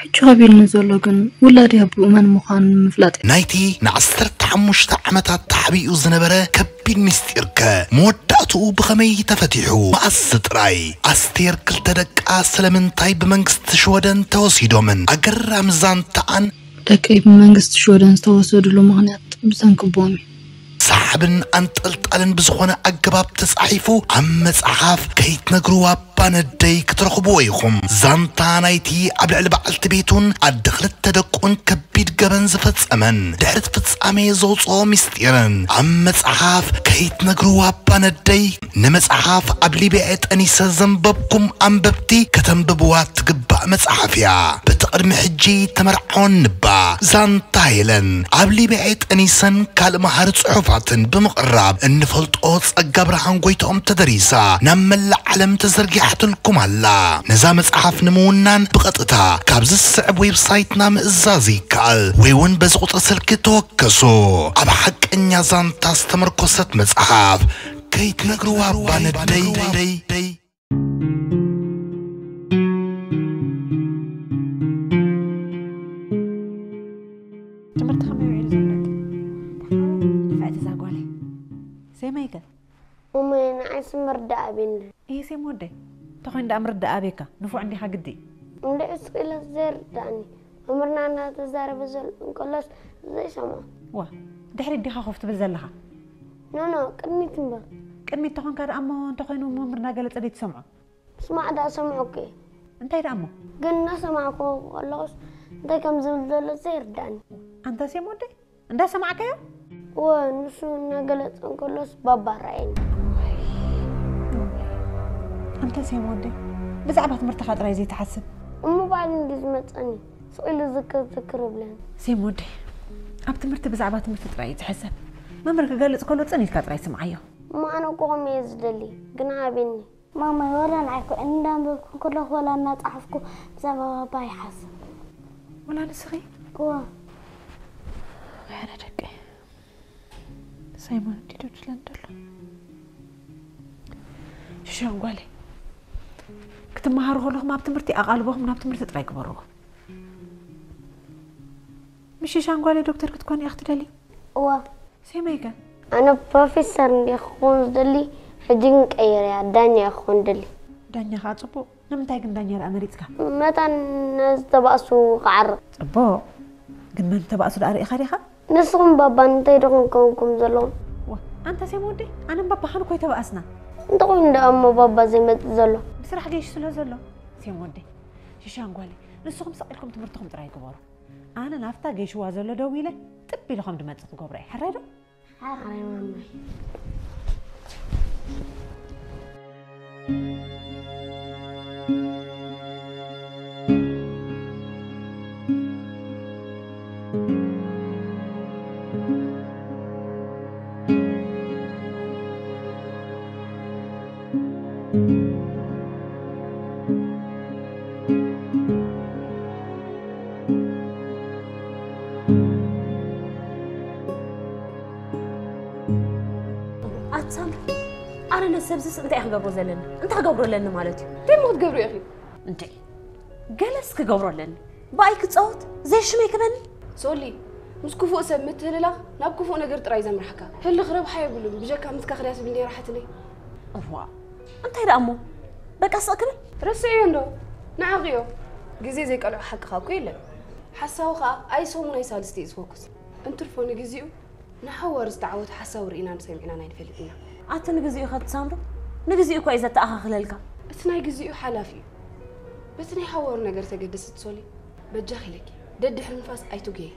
ሕጂ ከቢድኒ ዘሎ ግን ውላደይ ኣቦኡ መን ምዃኑ ንምፍላጥ እዩ። ናይቲ ንዓሰርተ ሓሙሽተ ዓመታት ተሓቢኡ ዝነበረ ከቢድ ምስጢርከ መወዳእትኡ ብኸመይ ተፈቲሑ? መኣስ ጥራይ ኣስቴር ክልተ ደቃ ስለምንታይ ብመንግስቲ ሽወደን ተወሲዶምን? ኣገራሚ ዛንታኣን ደቀይ ብመንግስቲ ሽወደን ዝተወሰድሉ ምኽንያት ብሰንኪ ቦም እዩ። ሰሓብን ኣንጠልጣልን ብዝኾነ ኣገባብ ተጻሒፉ ኣብ መጽሓፍ ከይትነግርዋ ባነደይ ክትረኽብዎ ኢኹም። ዛንታ ናይቲ ኣብ ልዕሊ በዓልቲ ቤቱን ኣደ ክልተ ደቁን ከቢድ ገበን ዝፈጸመን ድሕሪ እቲ ፍጻሜ ዘውፅኦ ምስጢርን ኣብ መጽሓፍ ከይትነግርዋ ባነደይ። ንመጽሓፍ ኣብ ሊብያ ጠኒሰ ዘንበብኩም ኣንበብቲ ከተንብብዋ ትግባእ መጽሓፍ እያ። በቲ ቅድሚ ሕጂ ተመርዓወን ንባ ዛንታ ሄለን ኣብ ሊብያ ጠኒሰን ካልእ መሃሪ ጽሑፋትን ብምቕራብ እንፈልጦ ጸጋ ብርሃን ጎይትኦም ተደሪሳ ናብ መላእ ዓለም ተዘርጊሓትልኩም ኣላ። ነዛ መጽሓፍ ንምውናን ብቐጥታ ካብዚ ዝስዕብ ዌብሳይትና ምእዛዝ ይከኣል ወይ እውን በዚ ቁጽሪ ስልኪ ተወከሱ። ኣብ ሓቀኛ ዛንታ ዝተመርኮሰት መጽሓፍ ከይትነግርዋ ባነደይ። ትምህርቲ ከመይ ውዒሉ ዘሎ? ንፍዕቲ እዛ ጓለይ። ሴመይ ከ? እሞየ ንዓይስ ምርዳእ ኣቢኒ። እየ ሴም ወደይ። እንተኾይኑ ደኣ ምርዳእ ኣቤካ። ንፉዕ እንዲኻ ግዲ። እንድዒ ስቕ ኢለ ዘይርዳእኒ። መምህርና እናተዛረበ ዘሎ እንከሎስ ዘይሰምዖ። ዋ፣ ድሕሪት ዲኻ ኮፍ ትብል ዘለኻ? ኖኖ ቅድሚት እምበር። ቅድሚት ተኾንካ ደኣ እሞ እንተኾይኑ መምህር እናገለጸ ደይትሰምዖ? ምስማዕ ደኣ ሰምዖ እኮ እየ። እንታይ ደኣ እሞ? ግን እናሰማዕኩዎ ከለኹስ እንታይ ከም ዝብል ዘሎ ዘይርዳእኒ። ኣንታ ሴም ወደይ፣ እንዳሰማዕካዮ? እወ፣ ንሱ እናገለጸ እንከሎስ ባባ ረኣየኒ። ኣንታ ሴም ወደይ፣ ብዛዕባ ትምህርትኻ ጥራይ ዘይትሓስብ። እሞ ባዕሉ እንድዩ ዝመጸኒ፣ ስቕ ኢሉ ዝክር ዝክር ይብለኒ። ሴም ወደይ፣ ኣብ ትምህርቲ ብዛዕባ ትምህርቲ ጥራይ እዩ ዝሕሰብ። መምህር ክገልጽ ከሎ ጽን ኢልካ ጥራይ ስምዓዮ። እሞ ኣነ እኮ ከምኡ እየ ዝደሊ፣ ግና ኣቢኒ። ማማይ፣ ወላ ንዓይ እኮ እንዳንበብኩ እንከለኹ ወላ እናጸሓፍኩ ብዛዕባ ባባ ይሓስብ። ወላ ንስኺ? እወ። ወይነ ደቂ ሳይሞን እንዲ ዶ ድለን ደሎ? ሽሻን ጓለይ፣ ክትመሃሩ ከለኹም ኣብ ትምህርቲ ኣቓልቦኹም ናብ ትምህርቲ ጥራይ ግበርዎ። ምሽ ሽሻን ጓለይ ዶክተር ክትኮኒ ኢኺ ትደሊ? እወ። ሴመይ ከ? ኣነ ፕሮፌሰር እንድየ ክኸውን ዝደሊ፣ ሕጂ ግን ቀይረያ፣ ዳኛ እየ ክኸውን ዝደሊ። ዳኛ ከኣ ጽቡቕ። ንምንታይ ግን ዳኛ ደኣ መሪጽካ? መታን ነዚ ተባእሱ ክዓርቕ። ጽቡቕ። ግን መን ተባእሱ ደኣ ርኢኻ ዲኻ? ንስኹም ባባን እንታይ ዲኹም ክኸውን ዘለኹም? ዋ፣ ኣንታ ሴም ወደይ፣ ኣነን ባባኻን እኮ ኣይተባእስና። እንተኾይኑ ደኣ እሞ ባባ ዘይመጽእ ዘሎ? ብስራሕ ገይሹ ስለ ዘሎ። ሴም ወደይ፣ ሽሻን ጓለይ፣ ንስኹም ስቕ ኢልኩም ትምህርትኹም ጥራይ ግበሩ። ኣነ ናብታ ገይሽዋ ዘሎ ደው ኢለ ጥብ ኢለ ከም ድመጽእ ክገብሮ እየ። ሕራይ ዶ? ሕራይ ማማይ። ኣታ ሳምሪ፣ ኣነ ነዚ ሰብዝስ እንታይ እየ ክገብሮ ዘለኒ? እንታይ ክገብሮ ኣለኒ ማለት እዩ? እንታይ እሞ ክትገብሪ ኢኺ? እንዴ፣ ገለስ ክገብሮ ኣለኒ። ብኣይ ክጻወት? ዘይሽመይ ክበኒ? ሶሊ፣ ምስ ክፉእ ሰብ ምትህልላኽ ናብ ክፉእ ነገር ጥራይ ዘምርሓካ። ህልኽ ረብሓ የብሉን፣ ብጀካ ምትካኽ ድያ ትብል ነይራ ሓትነይ። እዋ፣ እንታይ ደኣ እሞ? በቃ ስቕ ክብል? ረስዕዮ እንዶ፣ ንዓቕዮ። ግዜ ዘይቀልዖ ሓቅኻ እኮ የለን። ሓሳዊ ኸኣ ኣይ ሰሙን ኣይ ሳልስቲ እዩ ዝፈኩስ። እንትርፎ ንግዚኡ ንሓዋሩ ዝተዓወተ ሓሳዊ ርኢናን ሰሚዕናን ኣይንፈልጥን ኢና። ኣቲ ንግዚኡ ከትሳምዶ? ንግዚኡ እኳ እዩ ዘተኣኻኽለልካ። እቲ ናይ ግዚኡ ሓላፊ እዩ። በቲ ናይ ሓዋሩ ነገር ተገደሲ ኣቲ ሶሊ። በጃኺ ኢለኪ። ደድሕሪ ንፋስ ኣይትጉየዪ።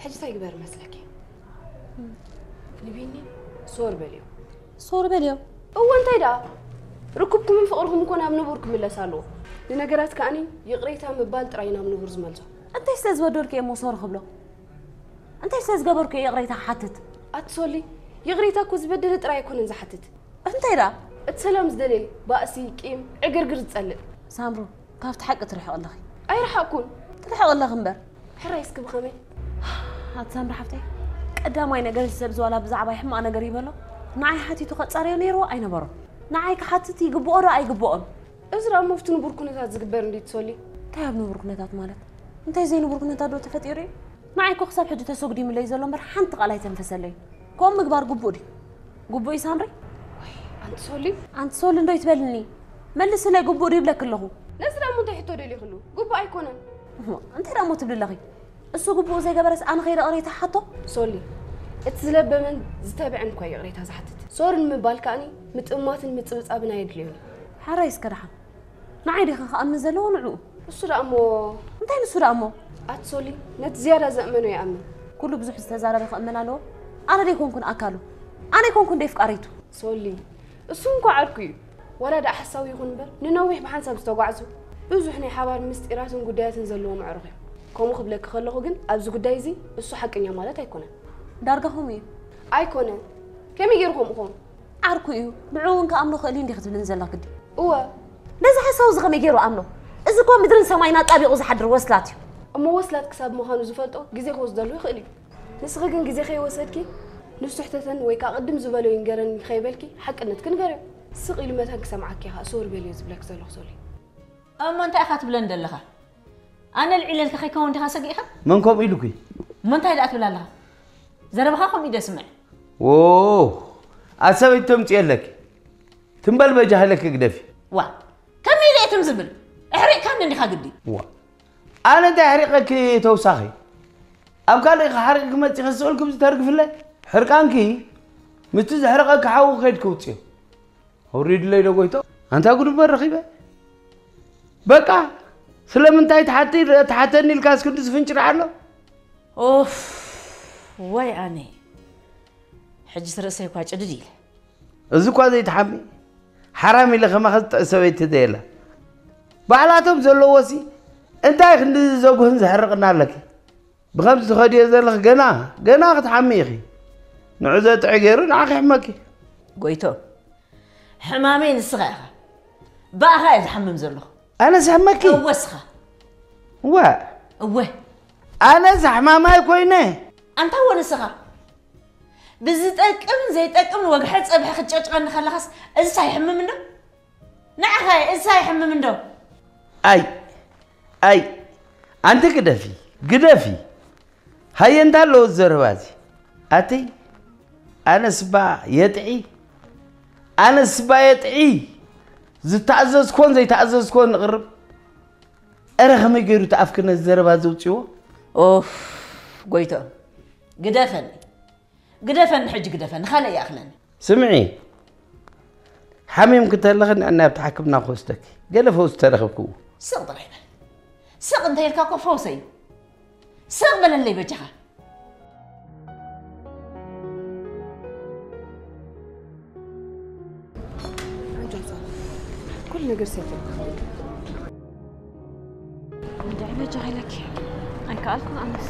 ሕጂ እንታይ ግበሪ መስለኪ? ንቢኒ ሶር በልዮ። ሶር በልዮ? እወ እንታይ ደኣ? ርክብኩምን ፍቕርኹም እኮ ናብ ንቡር ክምለስ ኣለዎ። ንነገራት ከኣኒ ይቕሬታ ምባል ጥራይ ናብ ንቡር ዝመልሶ። እንታይ ስለ ዝበደልኩ እየ እሞ ሶሪ ክብሎ? እንታይ ስለ ዝገበርኩ እየ ይቕሬታ ክሓትት? ኣቲ ሶሊ፣ ይቕሬታ እኮ ዝበደለ ጥራይ ኣይኮነን ዝሓትት። እንታይ ደኣ? እቲ ሰላም ዝደለየ ባእሲ፣ ቂም፣ ዕግርግር ዝጸልእ። ሳምሩ፣ ካብቲ ሓቂ ትርሕቒ ኣለኺ። ኣይረሓቕኩን። ትርሕቒ ኣለኺ እምበር። ሕራይ እስኪ ብኸመይ? ኣቲ ሳምሪ ሓፍተይ፣ ቀዳማይ ነገር እዚ ሰብ እዚ ዋላ ብዛዕባይ ሕማቕ ነገር ይበሎ፣ ንዓይ ሓቲቱ ከጻርዮ ነይርዎ ኣይነበሮን። ንዓይ ክሓትት ይግብኦ ዶ ኣይግብኦን? እዚ ደኣ እሞ ኣብቲ ንቡር ኩነታት ዝግበር እንድዩ ትሶሊ። እንታይ ኣብ ንቡር ኩነታት ማለት? እንታይ ዘይንቡር ኩነታት ዶ ተፈጢሩ እዩ? ንዓይ እኮ ክሳብ ሕጂ ተሰጉዲምለይ ዘሎ እምበር ሓንቲ ቃል ኣይተንፈሰለይን። ከምኡ ምግባር ግቡእ ድዩ? ግቡእ እዩ ሳምሪ? ኣንቲ ሶሊ? ኣንቲ ሶሊ እንዶ ይትበልኒ? መልስለይ ግቡእ ድዩ ይብለኪ ኣለኹ። ነዚ ደኣ እሞ እንታይ ሕቶ ደሊኽሉ? ግቡእ ኣይኮነን። እሞ እንታይ ደኣ እሞ ትብሊ ኣለኺ? እሱ ግቡኡ ዘይገበረስ ኣነ ከይደ ቅሬታ ሓቶ? ሶሊ፣ እቲ ዝለበመን ዝተብዐን እኳ ይቕሬታ ዝሓትት። ሶሪ ንምባል ከኣኒ ምጥማትን ምጽብጻብን ኣየድልዮን እዩ። ሓራይ እስከ ደሓን። ንዓይ ዲኻ ክኣምን ዘለዎ ንዕኡ? እሱ ደኣ እሞ እንታይ ንሱ ደኣ እሞ? ኣቲ ሶሊ፣ ነቲ ዝያዳ ዘእመኖ ይኣምን። ኩሉ ብዙሕ ዝተዛረበ ክእመን ኣለዎ? ኣነ ደይኮንኩን ኣካሉ። ኣነ ኣይኮንኩን ደይ ፍቃረይቱ። ሶሊ፣ እሱ እንኳ ዓርኩ እዩ። ዋላ ደኣ ሓሳዊ ይኹን እምበር ንነዊሕ ብሓንሳብ ዝተጓዕዙ ብዙሕ ናይ ሓባር ምስጢራትን ጉዳያትን ዘለዎም ኣዕሩኽ እዮም። ከምኡ ክብለኪ ከለኹ ግን ኣብዚ ጉዳይ እዚ እሱ ሓቀኛ ማለት ኣይኮነን። ዳርጋ ከምኡ እዩ። ኣይኮነን። ከመይ ገይሩ ከምኡ ኾን? ዓርኩ እዩ። ንዕኡ እውን ክኣምኖ ክእል እዩ እንዲኺ ትብልን ዘላ ግዲ? እወ። ነዚ ሓሳዊ እዚ ከመይ ገይሩ ኣምኖ? እዚ እኮ ምድርን ሰማይን ኣጣቢቑ ዝሓድር ወስላት እዩ። እሞ ወስላት ክሳብ ምዃኑ ዝፈልጦ ግዜ ክወስደሉ ይኽእል እዩ። ንስኺ ግን ግዜ ከይወሰድኪ ንሱ ሕተተን ወይ ከዓ ቅድም ዝበሎ ይንገረኒ ከይበልኪ ሓቅነትኪ ንገርዮ። ስቕ ኢሉ መታን ክሰምዓኪ ኢኻ እሰውር በልዮ ዝብለኪ ዘለኹ ሶሊ። እሞ እንታይ ኢኻ ትብለኒ ዘለኻ? ኣነ ልዒለልካ ከይከውን ዲኻ ሰጊእካ? መን ከምኡ ኢሉኪ? እሞ እንታይ ደኣ ትብል ኣለኻ? ዘረባኻ ከምኡ እዩ ደስምዕ። ዎ፣ ኣሰበይቲ ተምፅየለኪ። ትንበል በጃ ሃይለኪ ግደፊ። ዋ፣ ከመይ ኢለ እየ ትም ዝብል? ኣሕሪቕካኒ እንዲኻ ግዲ። ዋ፣ ኣነ እንታይ ኣሕሪቐኪ ተውሳኺ? ኣብ ካልእ ክሓርቂ ክመፅእ ከስእልኩም ዝተርግፍለ? ሕርቃንኪ ምስቲ ዘሕረቐኪ ሓዊ ከይድ ክውፅዮ። ኣውሪድለይ ዶ ጎይቶ? ኣንታ ጉድ እምበር ረኺበ። በቃ፣ ስለምንታይ ትሓቲ-፣ ትሓተኒ ኢልካ እስክንድስ ፍንጭር ኣሎ? ኦፍ፣ ወይ ኣነ። ሕጅስ ርእሰይ እኳ ጭድድ ኢለ። እዚ እኳ ዘይትሓሚ፣ ሓራም ኢለ ከማኸ ዝጥዕስ ሰበይቲ ዘየላ። ባዕላቶም ዘለዎሲ እንታይ ክንዲ ዘጉህን ዘሕርቕና ኣለኪ? ብኸምዚ ትኸድዮ ዘለኺ ገና፣ ገና ክትሓሚ ኢኺ። ንዑ ዘጥዒ ገይሩ ንዓኺ ይሕመኪ። ጎይቶ፣ ሕማመይ ንስኻ ኢኻ። ብኣኻ እየ ዝሓምም ዘለኹ። ኣነ ዝሕመኪ? እወ፣ እስኻ። እወ። እወ። ኣነ ዝሕማማይ ኮይነ? ኣንታ እወ ንስኻ። ብዝጠቅምን ዘይጠቅምን ወግሐ ጸብሒ ክትጨጭቐኒ ከለኻስ እዚስ ኣይሕምም እንዶ? ንዓኻ እየ፣ እዚስ ኣይሕምም እንዶ? ኣይ፣ ኣይ፣ ኣንቲ ግደፊ፣ ግደፊ። ሃየ፣ እንታይ ኣለዎ ዘረባ እዚ? ኣቲ፣ ኣነስ እባ የጥዒ፣ ኣነስ እባ የጥዒ። ዝተኣዘዝኮን ዘይተኣዘዝኮን ንቕርብ። እረ ከመይ ገይሩ እቲ ኣፍኪ ነዚ ዘረባ ዘውፅዎ? ኦፍ፣ ጎይቶ፣ ግደፈኒ። ግደፈኒ፣ ሕጂ ግደፈኒ፣ ካልእ ይኣኽለኒ። ስምዒ፣ ሓሚምኪ እንተለኺ ንዕናይ ኣብቲ ሓክምና ክወስደኪ። ገለ ፈውሲ ተረኺብክዎ። ስቕ ጥራይ በል። ስቕ እንተ ኢልካ እኮ ፈውሰ እዩ። ስቕ በለለይ በጃኻ። ኩሉ ነገር ሰይፈካ። እንድዒ በጃኺ ኢለኪ። ኣይከኣልኩን ኣነስ።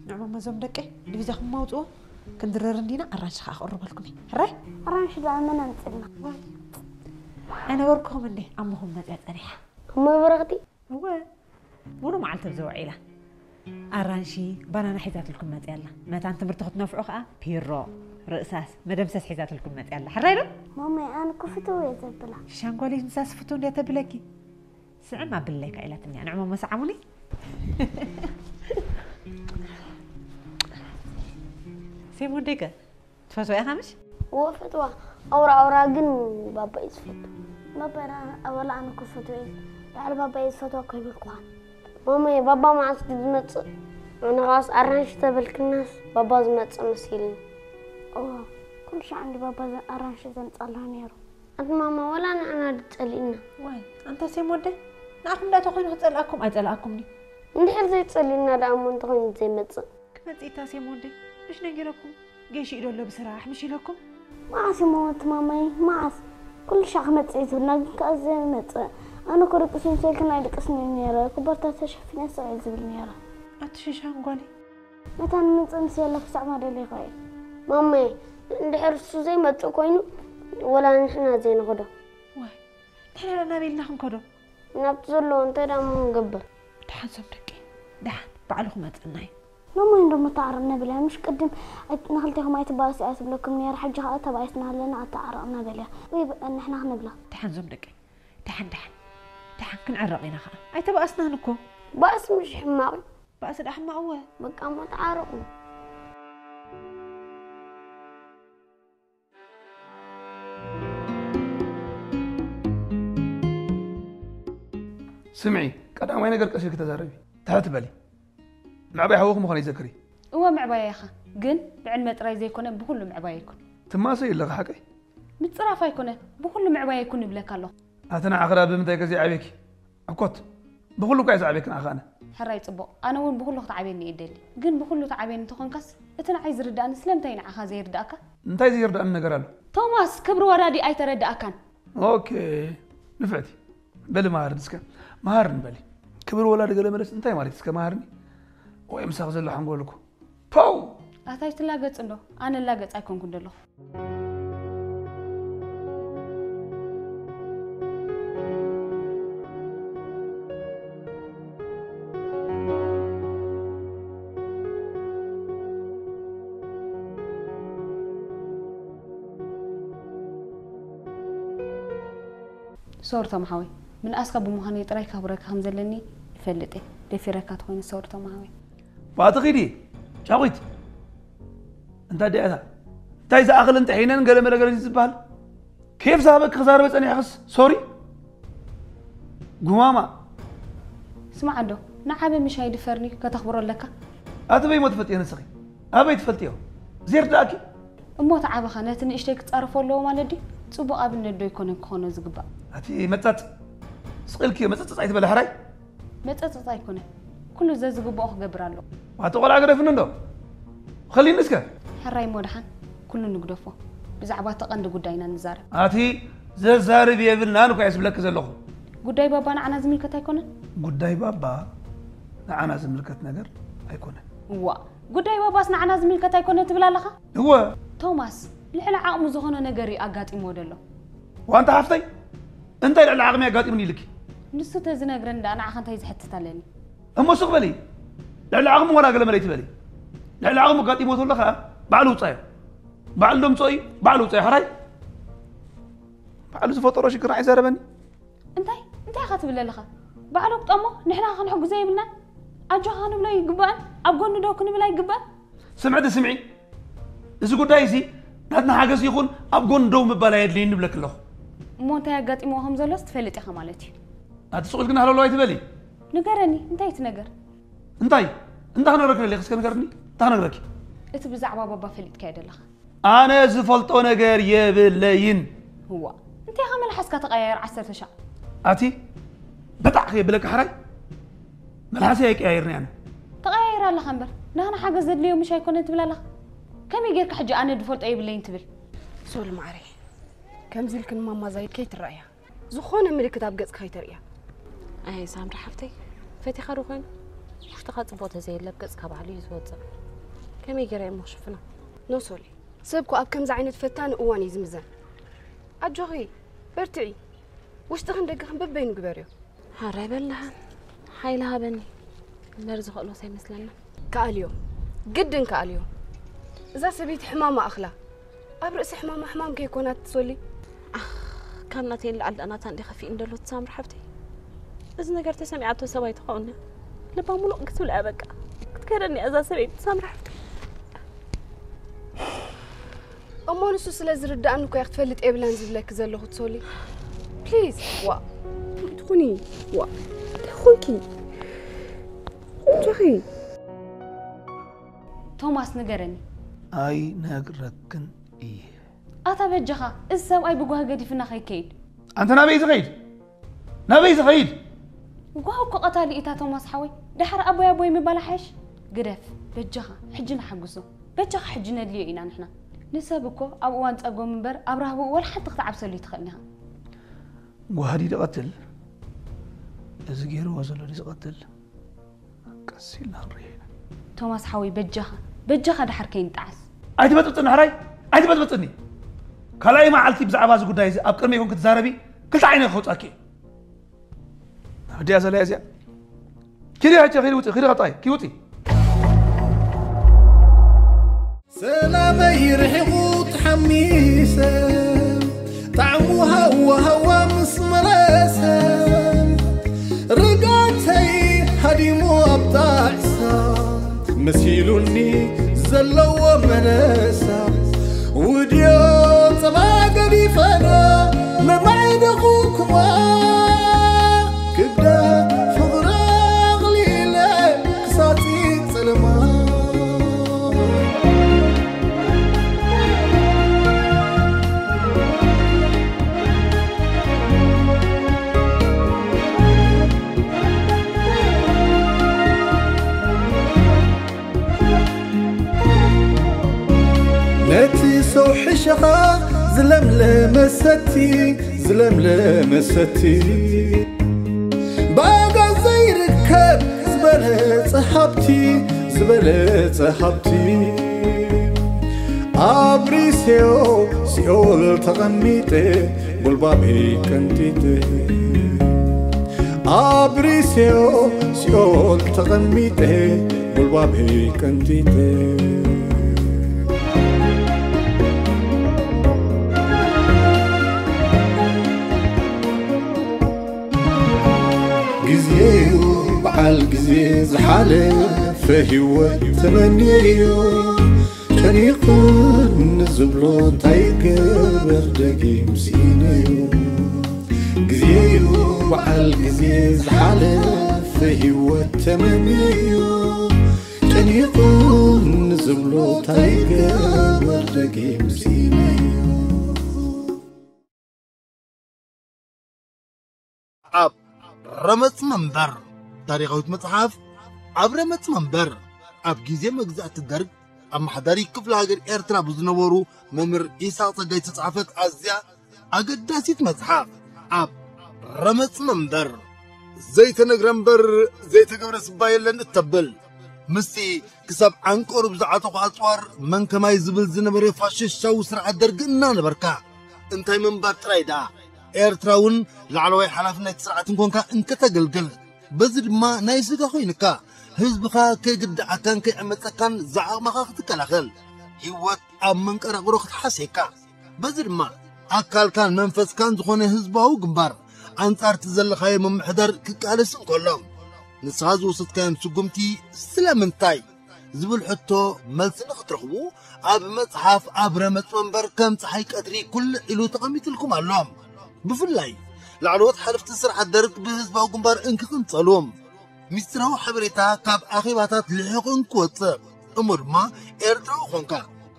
ንዕሞም እዞም ደቀይ ዲቪዛኹም ኣውፅዎ። ክንድረር እንዲና ኣራንሺ ከዓ ክቕርበልኩም እየ። ሕራይ? ኣራንሺ ደኣ መን ኣምፅልና? ዋይ። ኣይነበርኩም እንዴ? ኣሞኹም መፅያ ፀኒሓ። እሞ በረኽቲ? እወ። ሙሉ መዓልቲ ኣብዚ ውዒላ። ኣራንሺ፣ ባናና ሒዛትልኩም መፅያ ኣላ። መታን ትምህርቲ ክትነፍዑ ከዓ ፒሮ፣ ርእሳስ፣ መደምሰስ ሒዛትልኩም መፅያ ኣላ። ሕራይ ዶ? ማማይ፣ ኣነ እኮ ፍትው እየ ዘብላ። ሻንጓሊት ንሳስ ፍትው እንድያ ተብለኪ። ስዕም ኣብለካ ኢላትኒ። ንዕሞም መሰዓሙኒ። ሴም ወደይ ከ? ትፈትዋ ኢኻ ምሽ? እወ፣ ፈትዋ። ኣውራ ኣውራ ግን ባባ እዩ ዝፈቱ። ባባ፣ ኣነ፣ ኣባላ ኣነ እኮ ፈትወ እየ። ልዕሊ ባባ እየ ዝፈትዋ እኮ ይበልኩኻ። ማማይ፣ ባባ መዓስ ድዩ ዝመጽእ? ኣነ ኸኣስ ኣራንሺ ተበልክናስ ባባ ዝመጽእ መሲልኒ። እወ፣ ኩሉ ሻዕ እንዲ ባባ ዘ-፣ ኣራንሺ ዘምጻልና ነይሩ። ኣቲ ማማ፣ ወላ ንዓና ድጸሊእና። ዋይ፣ ኣንታ ሴም ወደይ፣ ንዓኹም ደኣ ተኾይኑ ክጸልኣኩም ኣይጸልኣኩም ድዩ? እንድሕር ዘይጸሊእና ደኣ እሞ እንተኾይኑ ዘይመጽእ። ክመጽእ ኢታ ሴም ወደይ፣ ምሽ ነጊረኩም? ጌሽ ኢዶ ኣሎ ብስራሕ፣ ምሽ ኢለኩም? መዓስ እሞ እቲ ማማይ፣ መዓስ? ኩሉ ሻዕ ክመጽእ እዩ ዝብልና፣ ግን ከኣ ዘይመጽእ። ኣነ እኮ ደቅስ ምስ በልክን ኣይድቅስን እየ ነይረ፣ ኩቦርታ ተሸፊነ ስቕ እየ ዝብል ነይረ። ኣቲ ሽሻን ጓለይ። መታን ምጽእ ምስ የለ ክሳዕ ማደለይኮ እየ። ማማይ፣ እንድሕር እሱ ዘይመጽእ ኮይኑ፣ ወላ ንሕና ዘይንኸዶ። ዋይ፣ ንሕና ደኣ ናበይ ኢልና ክንከዶ? ናብቲ ዘለዎ እንታይ ደኣ እሞ ንገብር? ደሓን ሶም ደቂ፣ ደሓን ባዕሉ ክመጽእና እዩ። ሎሚ እንዶ መተዓረቕና በልያ፣ ምሽ ቅድም ኣይ-፣ ንኽልቴኹም ኣይትባእሱ እያ ትብለኩም ነይራ፣ ሕጂ ኸኣ ተባኢስና ኣለና፣ ኣተዓረቕና በልያ። ወይ ብ-፣ ንሕና ክንብላ። ደሓን ዞም ደቂ፣ ደሓን፣ ደሓን፣ ደሓን ክንዕረቕ ኢና ኸኣ። ኣይተባእስናን እኮ። ባእሲ ምሽ ሕማቕ እዩ። ባእሲ ደኣ ሕማቕ እወ። በቃ እሞ ተዓረቑ። ስምዒ፣ ቀዳማይ ነገር ቀስ ኢልኪ ተዛረቢ። ትሕት በሊ። ምዕባይ ሓወኺ ምዃነይ ዘክሪ። እወ፣ ምዕባያ ኢኻ፣ ግን ብዕድመ ጥራይ ዘይኮነ ብኹሉ ምዕባያ ይኩን። ትማሰይ ኣለኺ ሓቀይ። ምጽራፍ ኣይኮነ፣ ብኹሉ ምዕባያ ይኩን ይብለካ ኣለኹ። ኣቲ ንዓኺ ደኣ ብምንታይ ከ ዘይዓብየኪ? ሕኮት፣ ብኹሉ እኳ እየ ዝዓብየኪ ንዓኺ ኣነ። ሕራይ ጽቡቕ፣ ኣነ እውን ብኹሉ ክትዓብየኒ እየ እደሊ። ግን ብኹሉ ትዓብየኒ እንተኾንካስ፣ እቲ ንዓይ ዝርድኣኒ ስለምንታይ ንዓኻ ዘይርድኣካ? እንታይ ዘይርድኣኒ ነገር ኣሎ? ቶማስ፣ ክብሪ ወላዲ ኣይተረድኣካን። ኦኬ፣ ንፍዕቲ። በሊ መሃርኒ እስከ። መሃርኒ በሊ። ክብሪ ወላዲ ገለ መለስ እንታይ ማለት እስከ መሃርኒ? ወይ ምሳኽ ዘሎ ሓንጎል እኮ። ፖው! ኣታ ኣይትላገጽ እንዶ፣ ኣነ እላገጽ ኣይኮንኩን ዘለኹ። ሶሪ ቶም ሓወይ፣ ምንኣስካ ብምዃነይ ጥራይ ከኽብረካ ከም ዘለኒ ይፈልጥ እየ። ደፊረካ ተኾይነ ሶሪ ቶም ሓወይ። ባእቲ ኺዲ ጫቑት። እንታይ ደኣ እታ? እንታይ ዝኣኽል እንጥሒነን ገለ መለ ገለ ዝበሃል? ኬፍ ዝሃበኪ ክዛረበ ጸኒሕክስ ሶሪ? ጉማማ። ስማዕ እንዶ፣ ንዓበ ምሽ ኣይድፈርኒ ከተኽብሮ ኣለካ። ኣቲ በይሞ ትፈልጥዮ ንስኺ? ኣበይ ትፈልጥዮ? ዘይርድኣኪ? እሞ እቲ ዓበኻ ነቲ ንእሽተይ ክጻረፎ ኣለዎ ማለት ድዩ? ጽቡቕ ኣብነት ዶ ኣይኮነን ክኾኖ ዝግባእ? ኣቲ መጻጽ። ስቕ ኢልኪ መጸጽ ኣይትበሊ ሕራይ? መጸጸት ኣይኮነ። ኩሉ ዘዝግብኦ ክገብር ኣለዎ። ኣቲ ቆልዓ ግደፍኒ እንዶ። ኸሊኒ እስከ። ሕራይ እሞ ደሓን ኩሉ ንግደፎ። ብዛዕባ እቲ ቀንዲ ጉዳይና ንዛረብ። ኣቲ ዘዛርብ የብልናን እኳ እየ ዝብለኪ ዘለኹ። ጉዳይ ባባ ንዓና ዝምልከት ኣይኮነን? ጉዳይ ባባ ንዓና ዝምልከት ነገር ኣይኮነን። እዋ፣ ጉዳይ ባባስ ንዓና ዝምልከት ኣይኮነ ትብል ኣለኻ? እወ። ቶማስ፣ ልዕሊ ዓቕሙ ዝኾነ ነገር እዩ ኣጋጢምዎ ዘሎ። ዋንታ ሓፍተይ፣ እንታይ ልዕሊ ዓቕሚ ኣጋጢሙኒ ኢልኪ? ንሱ ተዝነግረኒ ደኣ ንዓኻ እንታይ ዝሕትት ኣለኒ? እሞ ስቕ በሊ። ልዕሊ ዓቕሚ ዋላ ገለ መለ ኣይትበሊ። ልዕሊ ዓቕሚ ኣጋጢምዎ ተሎ ኸኣ ባዕሉ ውጻዮ። ባዕሉ ደምጽኦ እዩ፣ ባዕሉ ውጻዮ። ሕራይ ባዕሉ ዝፈጠሮ ሽግር ኣይዛረበኒ። እንታይ እንታይ ኢኻ ትብል ኣለኻ? ባዕሉ ኣግጠሞ፣ ንሕና ክንሕግዞ የብልናን? ኣጆኻ ክንብሎ ይግባእን ኣብ ጎኑ ደው ክንብል ኣይግባእን? ስምዕቲ ስምዒ፣ እዚ ጉዳይ እዚ ናትና ሓገዝ ይኹን ኣብ ጎኑ ደው ምባል ኣየድልይን ንብለኪ ኣለኹ። እሞ እንታይ ኣጋጢምዎ ከም ዘሎስ ትፈልጥ ኢኻ ማለት እዩ። ኣቲ ስቕ ኢልኪ ናህለሎ ኣይትበሊ። ንገረኒ፣ እንታይ እቲ ነገር? እንታይ እንታይ ክነግረኪ ደሊኺ? እስከ ንገርኒ፣ እንታይ ክነግረኪ? እቲ ብዛዕባ ባባ ፈሊጥካዮ ደለኻ። ኣነ ዝፈልጦ ነገር የብለይን። እዋ፣ እንታይ ኢኻ መልሓስካ ተቐያየር ዓሰርተ ሻዕ? ኣቲ በጣዕ ከየብለካ ሕራይ። መልሓሰይ ኣይቀያየርን ኣነ። ተቐያይር ኣለኻ እምበር፣ ናህና ሓገዝ ዘድልዮ ምሽ ኣይኮነን ትብል ኣለኻ። ከመይ ጌርካ ሕጂ ኣነ ዝፈልጦ የብለይን ትብል? ሶል ማዕረይ፣ ከምዚ ኢልክን ማማ ዛይድ ከይትረኣያ። ዝኾነ ምልክት ኣብ ገጽካ ኣይተርእያ። ኣይ ሳምሪ ሓፍተይ፣ ፈቲኻ ዶ ኮይኑ? ውሽጥኻ ጽቡቕ ተዘየለ ኣብ ገጽካ ባዕሉ እዩ ዝወጽእ። ከመይ ገይረ እሞ ክሽፍኖ? ኖ ሶሊ፣ ሰብ እኮ ኣብ ከምዚ ዓይነት ፈታኒ እዋን እዩ ዝምዘን። ኣጆኺ፣ በርትዒ። ውሽጥኽን ደገኽን በበይኑ ግበርዮ። ሓራይ በላሃን፣ ሓይሊ ሃበኒ። እምበር ዝኽእሎስ ኣይመስለንን። ከኣልዮ፣ ግድን ከኣልዮ። እዛ ሰበይቲ ሕማማ ኣኽላ። ኣብ ርእሲ ሕማማ ሕማም ከይኮና ትሶሊ። ኣኽ፣ ካብ ናተይ ንላዕሊ ደኣ ናታ እንዲ ከፊእ እንደሎ ትሳምር ሓብተይ። እዚ ነገር ተሰሚዓቶ ሰብ ኣይትኸውን እያ። ልባ ሙሉቕ ክትብል እያ በቃ። ክትከደኒ እያ እዛ ሰበይቲ ትሳምር ሓብተይ። እሞ ንሱ ስለ ዝርድኣኒ እኮ እየ ክትፈልጥ የብላን ዝብለኪ ዘለኹ ትሶሊ። ፕሊዝ፣ ዋ። ትኹኒ፣ ዋ። እንታይ ኾንኪ? ቆንጆኺ። ቶማስ ንገረኒ። ኣይነግረክን እየ። ኣታ በጃኻ፣ እዚ ሰብኣይ ብጓሂ ገዲፍና ከይከይድ። ኣንተ ናበይ ዝኸይድ? ናበይ ዝኸይድ? ጓሂ እኮ ቀታሊ እታ ቶማስ ሓወይ። ደሓር ኣቦይ ኣቦይ ምባል ሓይሽ? ግደፍ፣ በጃኻ፣ ሕጂ ንሓግዞ። በጃኻ ሕጂ ነድልዮ ኢና ንሕና። ንሰብ እኮ ኣብ እዋን ጸገሙ እምበር ኣብ ራህብኡ ወላ ሓንቲ ክትዓብሰሉ ይትኽእል ኢኻ። ጓሂ ድዩ ዝቐትል? እዚ ገይርዎ ዘሎ ድዩ ዝቐትል? ቀስ ኢልና ክንርኢ ኢና። ቶማስ ሓወይ በጃኻ፣ በጃኻ ደሓር ከይንጠዓስ። ኣይትበጥብጥኒ ሕራይ፣ ኣይትበጥብጥኒ። ካልኣይ መዓልቲ ብዛዕባ እዚ ጉዳይ እዚ ኣብ ቅድመይ ኮንኪ ትዛረቢ፣ ክልተ ዓይነ ከውጻኪ እየ። ናብዲያ ዘላ እዚኣ። ኪዲ ሕጂ፣ ኪዲ ውጺ፣ ኪዲ ቀጣይ፣ ኪዲ ውጺ። ሰላመይ ርሒቑ ተሓሚሰ፣ ጣዕሙ ሃዋ ሃዋ ምስ መለሰ፣ ርግኣተይ ሃዲሙ ኣብ ጣዕሳ፣ መሲሉኒ ዘለዎ መለሳ፣ ውድዮ ጸባ ገዲፈና፣ መማዕደኹ ክዋ ክብዳ ተውሕሸኻ ዝለምለመ ሰቲ፣ ዝለምለመ ሰቲ። ብኣጋ ዘይርከብ ዝበለጸ ሃብቲ፣ ዝበለጸ ሃብቲ። ኣብሪሴዮ ሲኦል ተቐሚጠ፣ ጉልባበይ ቀንጢጠ። ኣብሪሴዮ ሲኦል ተቐሚጠ፣ ጉልባበይ ቀንጢጠ። ግዜዩ በዓል ግዜ ዝሓለፈ ህይወት ተመንየዮ። ጨኒቑን ንዝብሎ እንታይ ገበር ደጊም ስኢነዮ። ግዜዩ በዓል ግዜ ዝሓለፈ ህይወት ተመንየዮ። ጨኒቑን ንዝብሎ እንታይ ገበር ደጊም ስኢነዮ። ኣብ ረመጽ መንበር። ታሪኻዊት መጽሓፍ ኣብ ረመጽ መንበር፣ ኣብ ግዜ መግዛእቲ ደርግ ኣመሓዳሪ ክፍለ ሃገር ኤርትራ ብዝነበሩ መምህር ኢሳቕ ጸጋይ ዝተጻሕፈት ኣዝያ ኣገዳሲት መጽሓፍ። ኣብ ረመጽ መንበር፣ ዘይተነግረ እምበር ዘይተገብረ ስባ የለን እተብል፣ ምስቲ ክሳብ ዓንቀሩ ብዝዓጠቑ ኣጽዋር መን ከማይ ዝብል ዝነበረ ፋሽስታዊ ስርዓት ደርጊ እናነበርካ፣ እንታይ ምንባር ጥራይ ደኣ፣ ኤርትራ እውን ላዕለዋይ ሓላፍነት ስርዓት እንኮንካ እንከተገልግል፣ በዚ ድማ ናይ ስጋ ኮይንካ፣ ህዝብኻ ከይግድዓካን ከይዕመጸካን ዝዓቕምኻ ክትከላኸል፣ ህይወት ኣብ መንቀራቕሮ ክትሓስየካ፣ በዚ ድማ ኣካልካን መንፈስካን ዝኾነ ህዝባዊ ግንባር ኣንጻር እቲ ዘለኻዮ ምምሕዳር ክቃለስ እንከሎ፣ ንስኻ ዝወሰድካዮም ስጉምቲ ስለምንታይ ዝብል ሕቶ መልሲ ንኽትረኽቡ፣ ኣብ መጽሓፍ ኣብ ረመጽ መንበር ከም ጸሓይ ቀትሪ ኩልዕ ኢሉ ተቐሚጥልኩም ኣሎ። ብፍላይ ላዕለዎት ሓለፍቲ ስርዓት ደርግ ብህዝባዊ ግንባር እንክቕንጸሉ፣ ሚስጥራዊ ሓበሬታ ካብ ኣኼባታት ልሒቑ እንክወጽእ፣ እሞ ድማ ኤርትራዊ ኾንካ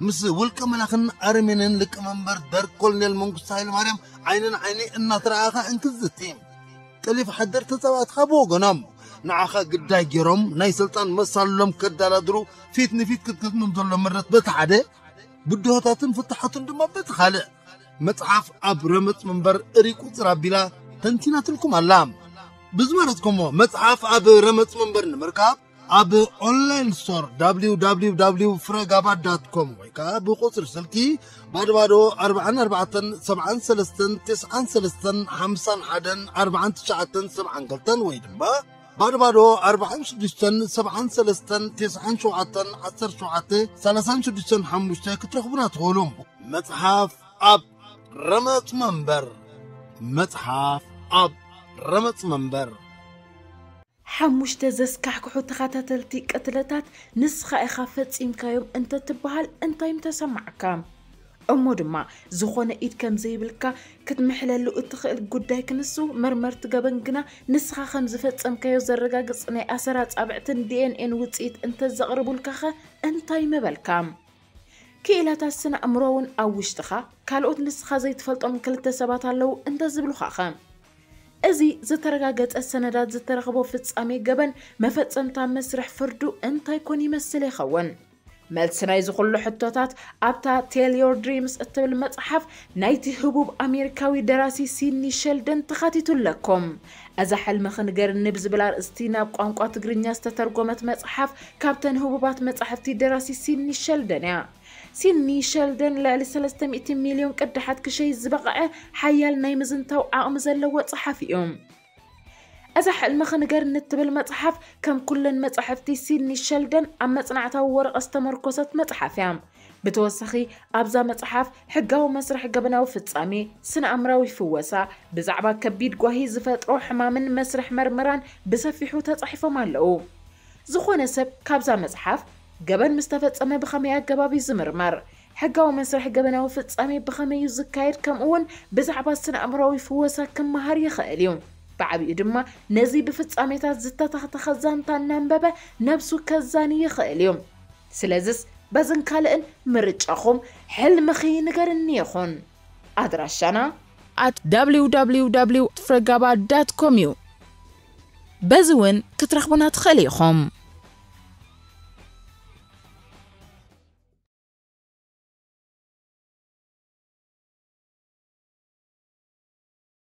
ምስ ውልቀ መላኽን ኣረሜንን ሊቀመንበር ደርግ ኮሎኔል መንግስቱ ሃይለማርያም ዓይኒ ንዓይኒ እናተረኣኻ እንክዝቲ፣ ጠሊፍ ሓደር ተጻባእትኻ ብወገኖም ንዓኻ ግዳይ ገይሮም ናይ ስልጣን መሳልሎም ከዳላድሩ ፊት ንፊት ክትገጥሞም ዘሎ ምረት በቲ ሓደ፣ ብድሆታትን ፍታሓቱን ድማ በቲ ካልእ፣ መጽሓፍ ኣብ ረመጽ መንበር እሪ ቁጽር ኣቢላ ተንቲናትልኩም ኣላ። ብዝመረጽኩሞ መጽሓፍ ኣብ ረመጽ መንበር ንምርካብ ኣብ ኦንላይን ስቶር www ፍረጋባ ዳት ኮም ወይ ከዓ ብቁጽሪ ስልኪ ባዶ ባዶ ኣርባዓን ኣርባዕተን ሰብዓን ሰለስተን ተስዓን ሰለስተን ሓምሳን ሓደን ኣርባዓን ትሽዓተን ሰብዓን ክልተን ወይ ድማ ባዶ ባዶ ኣርባዓን ሽዱሽተን ሰብዓን ሰለስተን ተስዓን ሸውዓተን ዓሰርተ ሸውዓተ ሰላሳን ሽዱሽተን ሓሙሽተ ክትረኽቡና ትኽእሉ። መጽሓፍ ኣብ ረመጽ መንበር። መጽሓፍ ኣብ ረመጽ መንበር። ሓሙሽተ ዘስካሕክሑ ተኸታተልቲ ቅትለታት ንስኻ ኢኻ ፈጺምካዮም እንተትበሃል እንታይ ምተሰማዕካ? እሞ ድማ ዝኾነ ኢድ ከም ዘይብልካ ክትምሕለሉ እትኽእል ጉዳይ ክንሱ፣ መርመርቲ ገበን ግና ንስኻ ከም ዝፈጸምካዮ ዘረጋግጽ ናይ ኣሰር ኣጻብዕትን ዲ ኤን ኤን ውጽኢት እንተዘቕርቡልካኸ እንታይ ምበልካ? ክኢላታት ስነ ኣእምሮ እውን ኣብ ውሽጥኻ ካልኦት ንስኻ ዘይትፈልጦም ክልተ ሰባት ኣለዉ እንተዝብሉኻኸ? እዚ ዝተረጋገጸ ሰነዳት ዝተረኽቦ ፍጻሜ ገበን መፈጸምታ መስርሕ ፍርዱ እንታይ ኮን ይመስል ይኸውን? መልሲ ናይዚ ኩሉ ሕቶታት ኣብታ Tell Your Dreams እትብል መጽሓፍ ናይቲ ህቡብ ኣሜሪካዊ ደራሲ ሲድኒ ሸልደን ተኻቲቱ ኣለኩም። እዛ ሕልሚ ክንገርኒ ብዝብል ኣርእስቲ ናብ ቋንቋ ትግርኛ ዝተተርጎመት መጽሓፍ ካብተን ህቡባት መጻሕፍቲ ደራሲ ሲድኒ ሸልደን እያ። ሲድኒ ሸልደን ልዕሊ ሰለስተ ሚእቲ ሚልዮን ቅዳሓት ክሸይጥ ዝበቕዐ ሓያል ናይ ምዝንታው ዓቕሚ ዘለዎ ጸሓፊ እዩ። እዛ ሕልሚ ክንገርኒ እትብል መጽሓፍ ከም ኩለን መጻሕፍቲ ሲድኒ ሸልደን ኣብ መጽናዕታዊ ወረቐት ዝተመርኮሰት መጽሓፍ እያ። ብተወሳኺ ኣብዛ መጽሓፍ ሕጋዊ መስርሕ ገበናዊ ፍጻሜ፣ ስነ ኣእምራዊ ፍወሳ፣ ብዛዕባ ከቢድ ጓሂ ዝፈጥሮ ሕማምን መስርሕ መርመራን ብሰፊሑ ተጻሒፎም ኣለዉ። ዝኾነ ሰብ ካብዛ መጽሓፍ ገበን ምስ ተፈጸመ ብኸመይ ኣገባብ እዩ ዝምርመር? ሕጋዊ መስርሕ ገበናዊ ፍጻሜ ብኸመይ እዩ ዝካየድ? ከምኡ እውን ብዛዕባ ስነ ኣእምራዊ ፍወሳ ክመሃር ይኽእል እዩ። ብዓቢኡ ድማ ነዚ ብፍጻሜታት ዝተተኽተኸ ዛንታ እናንበበ ነብሱ ከዛኒ ይኽእል እዩ። ስለዝስ በዝን ካልእን ምርጫኹም ሕልምኺ ንገርኒ ይኹን። ኣድራሻና at www ፍረጋባ ዳት ኮም እዩ። በዚ እውን ክትረኽቡና ትኽእል ኢኹም።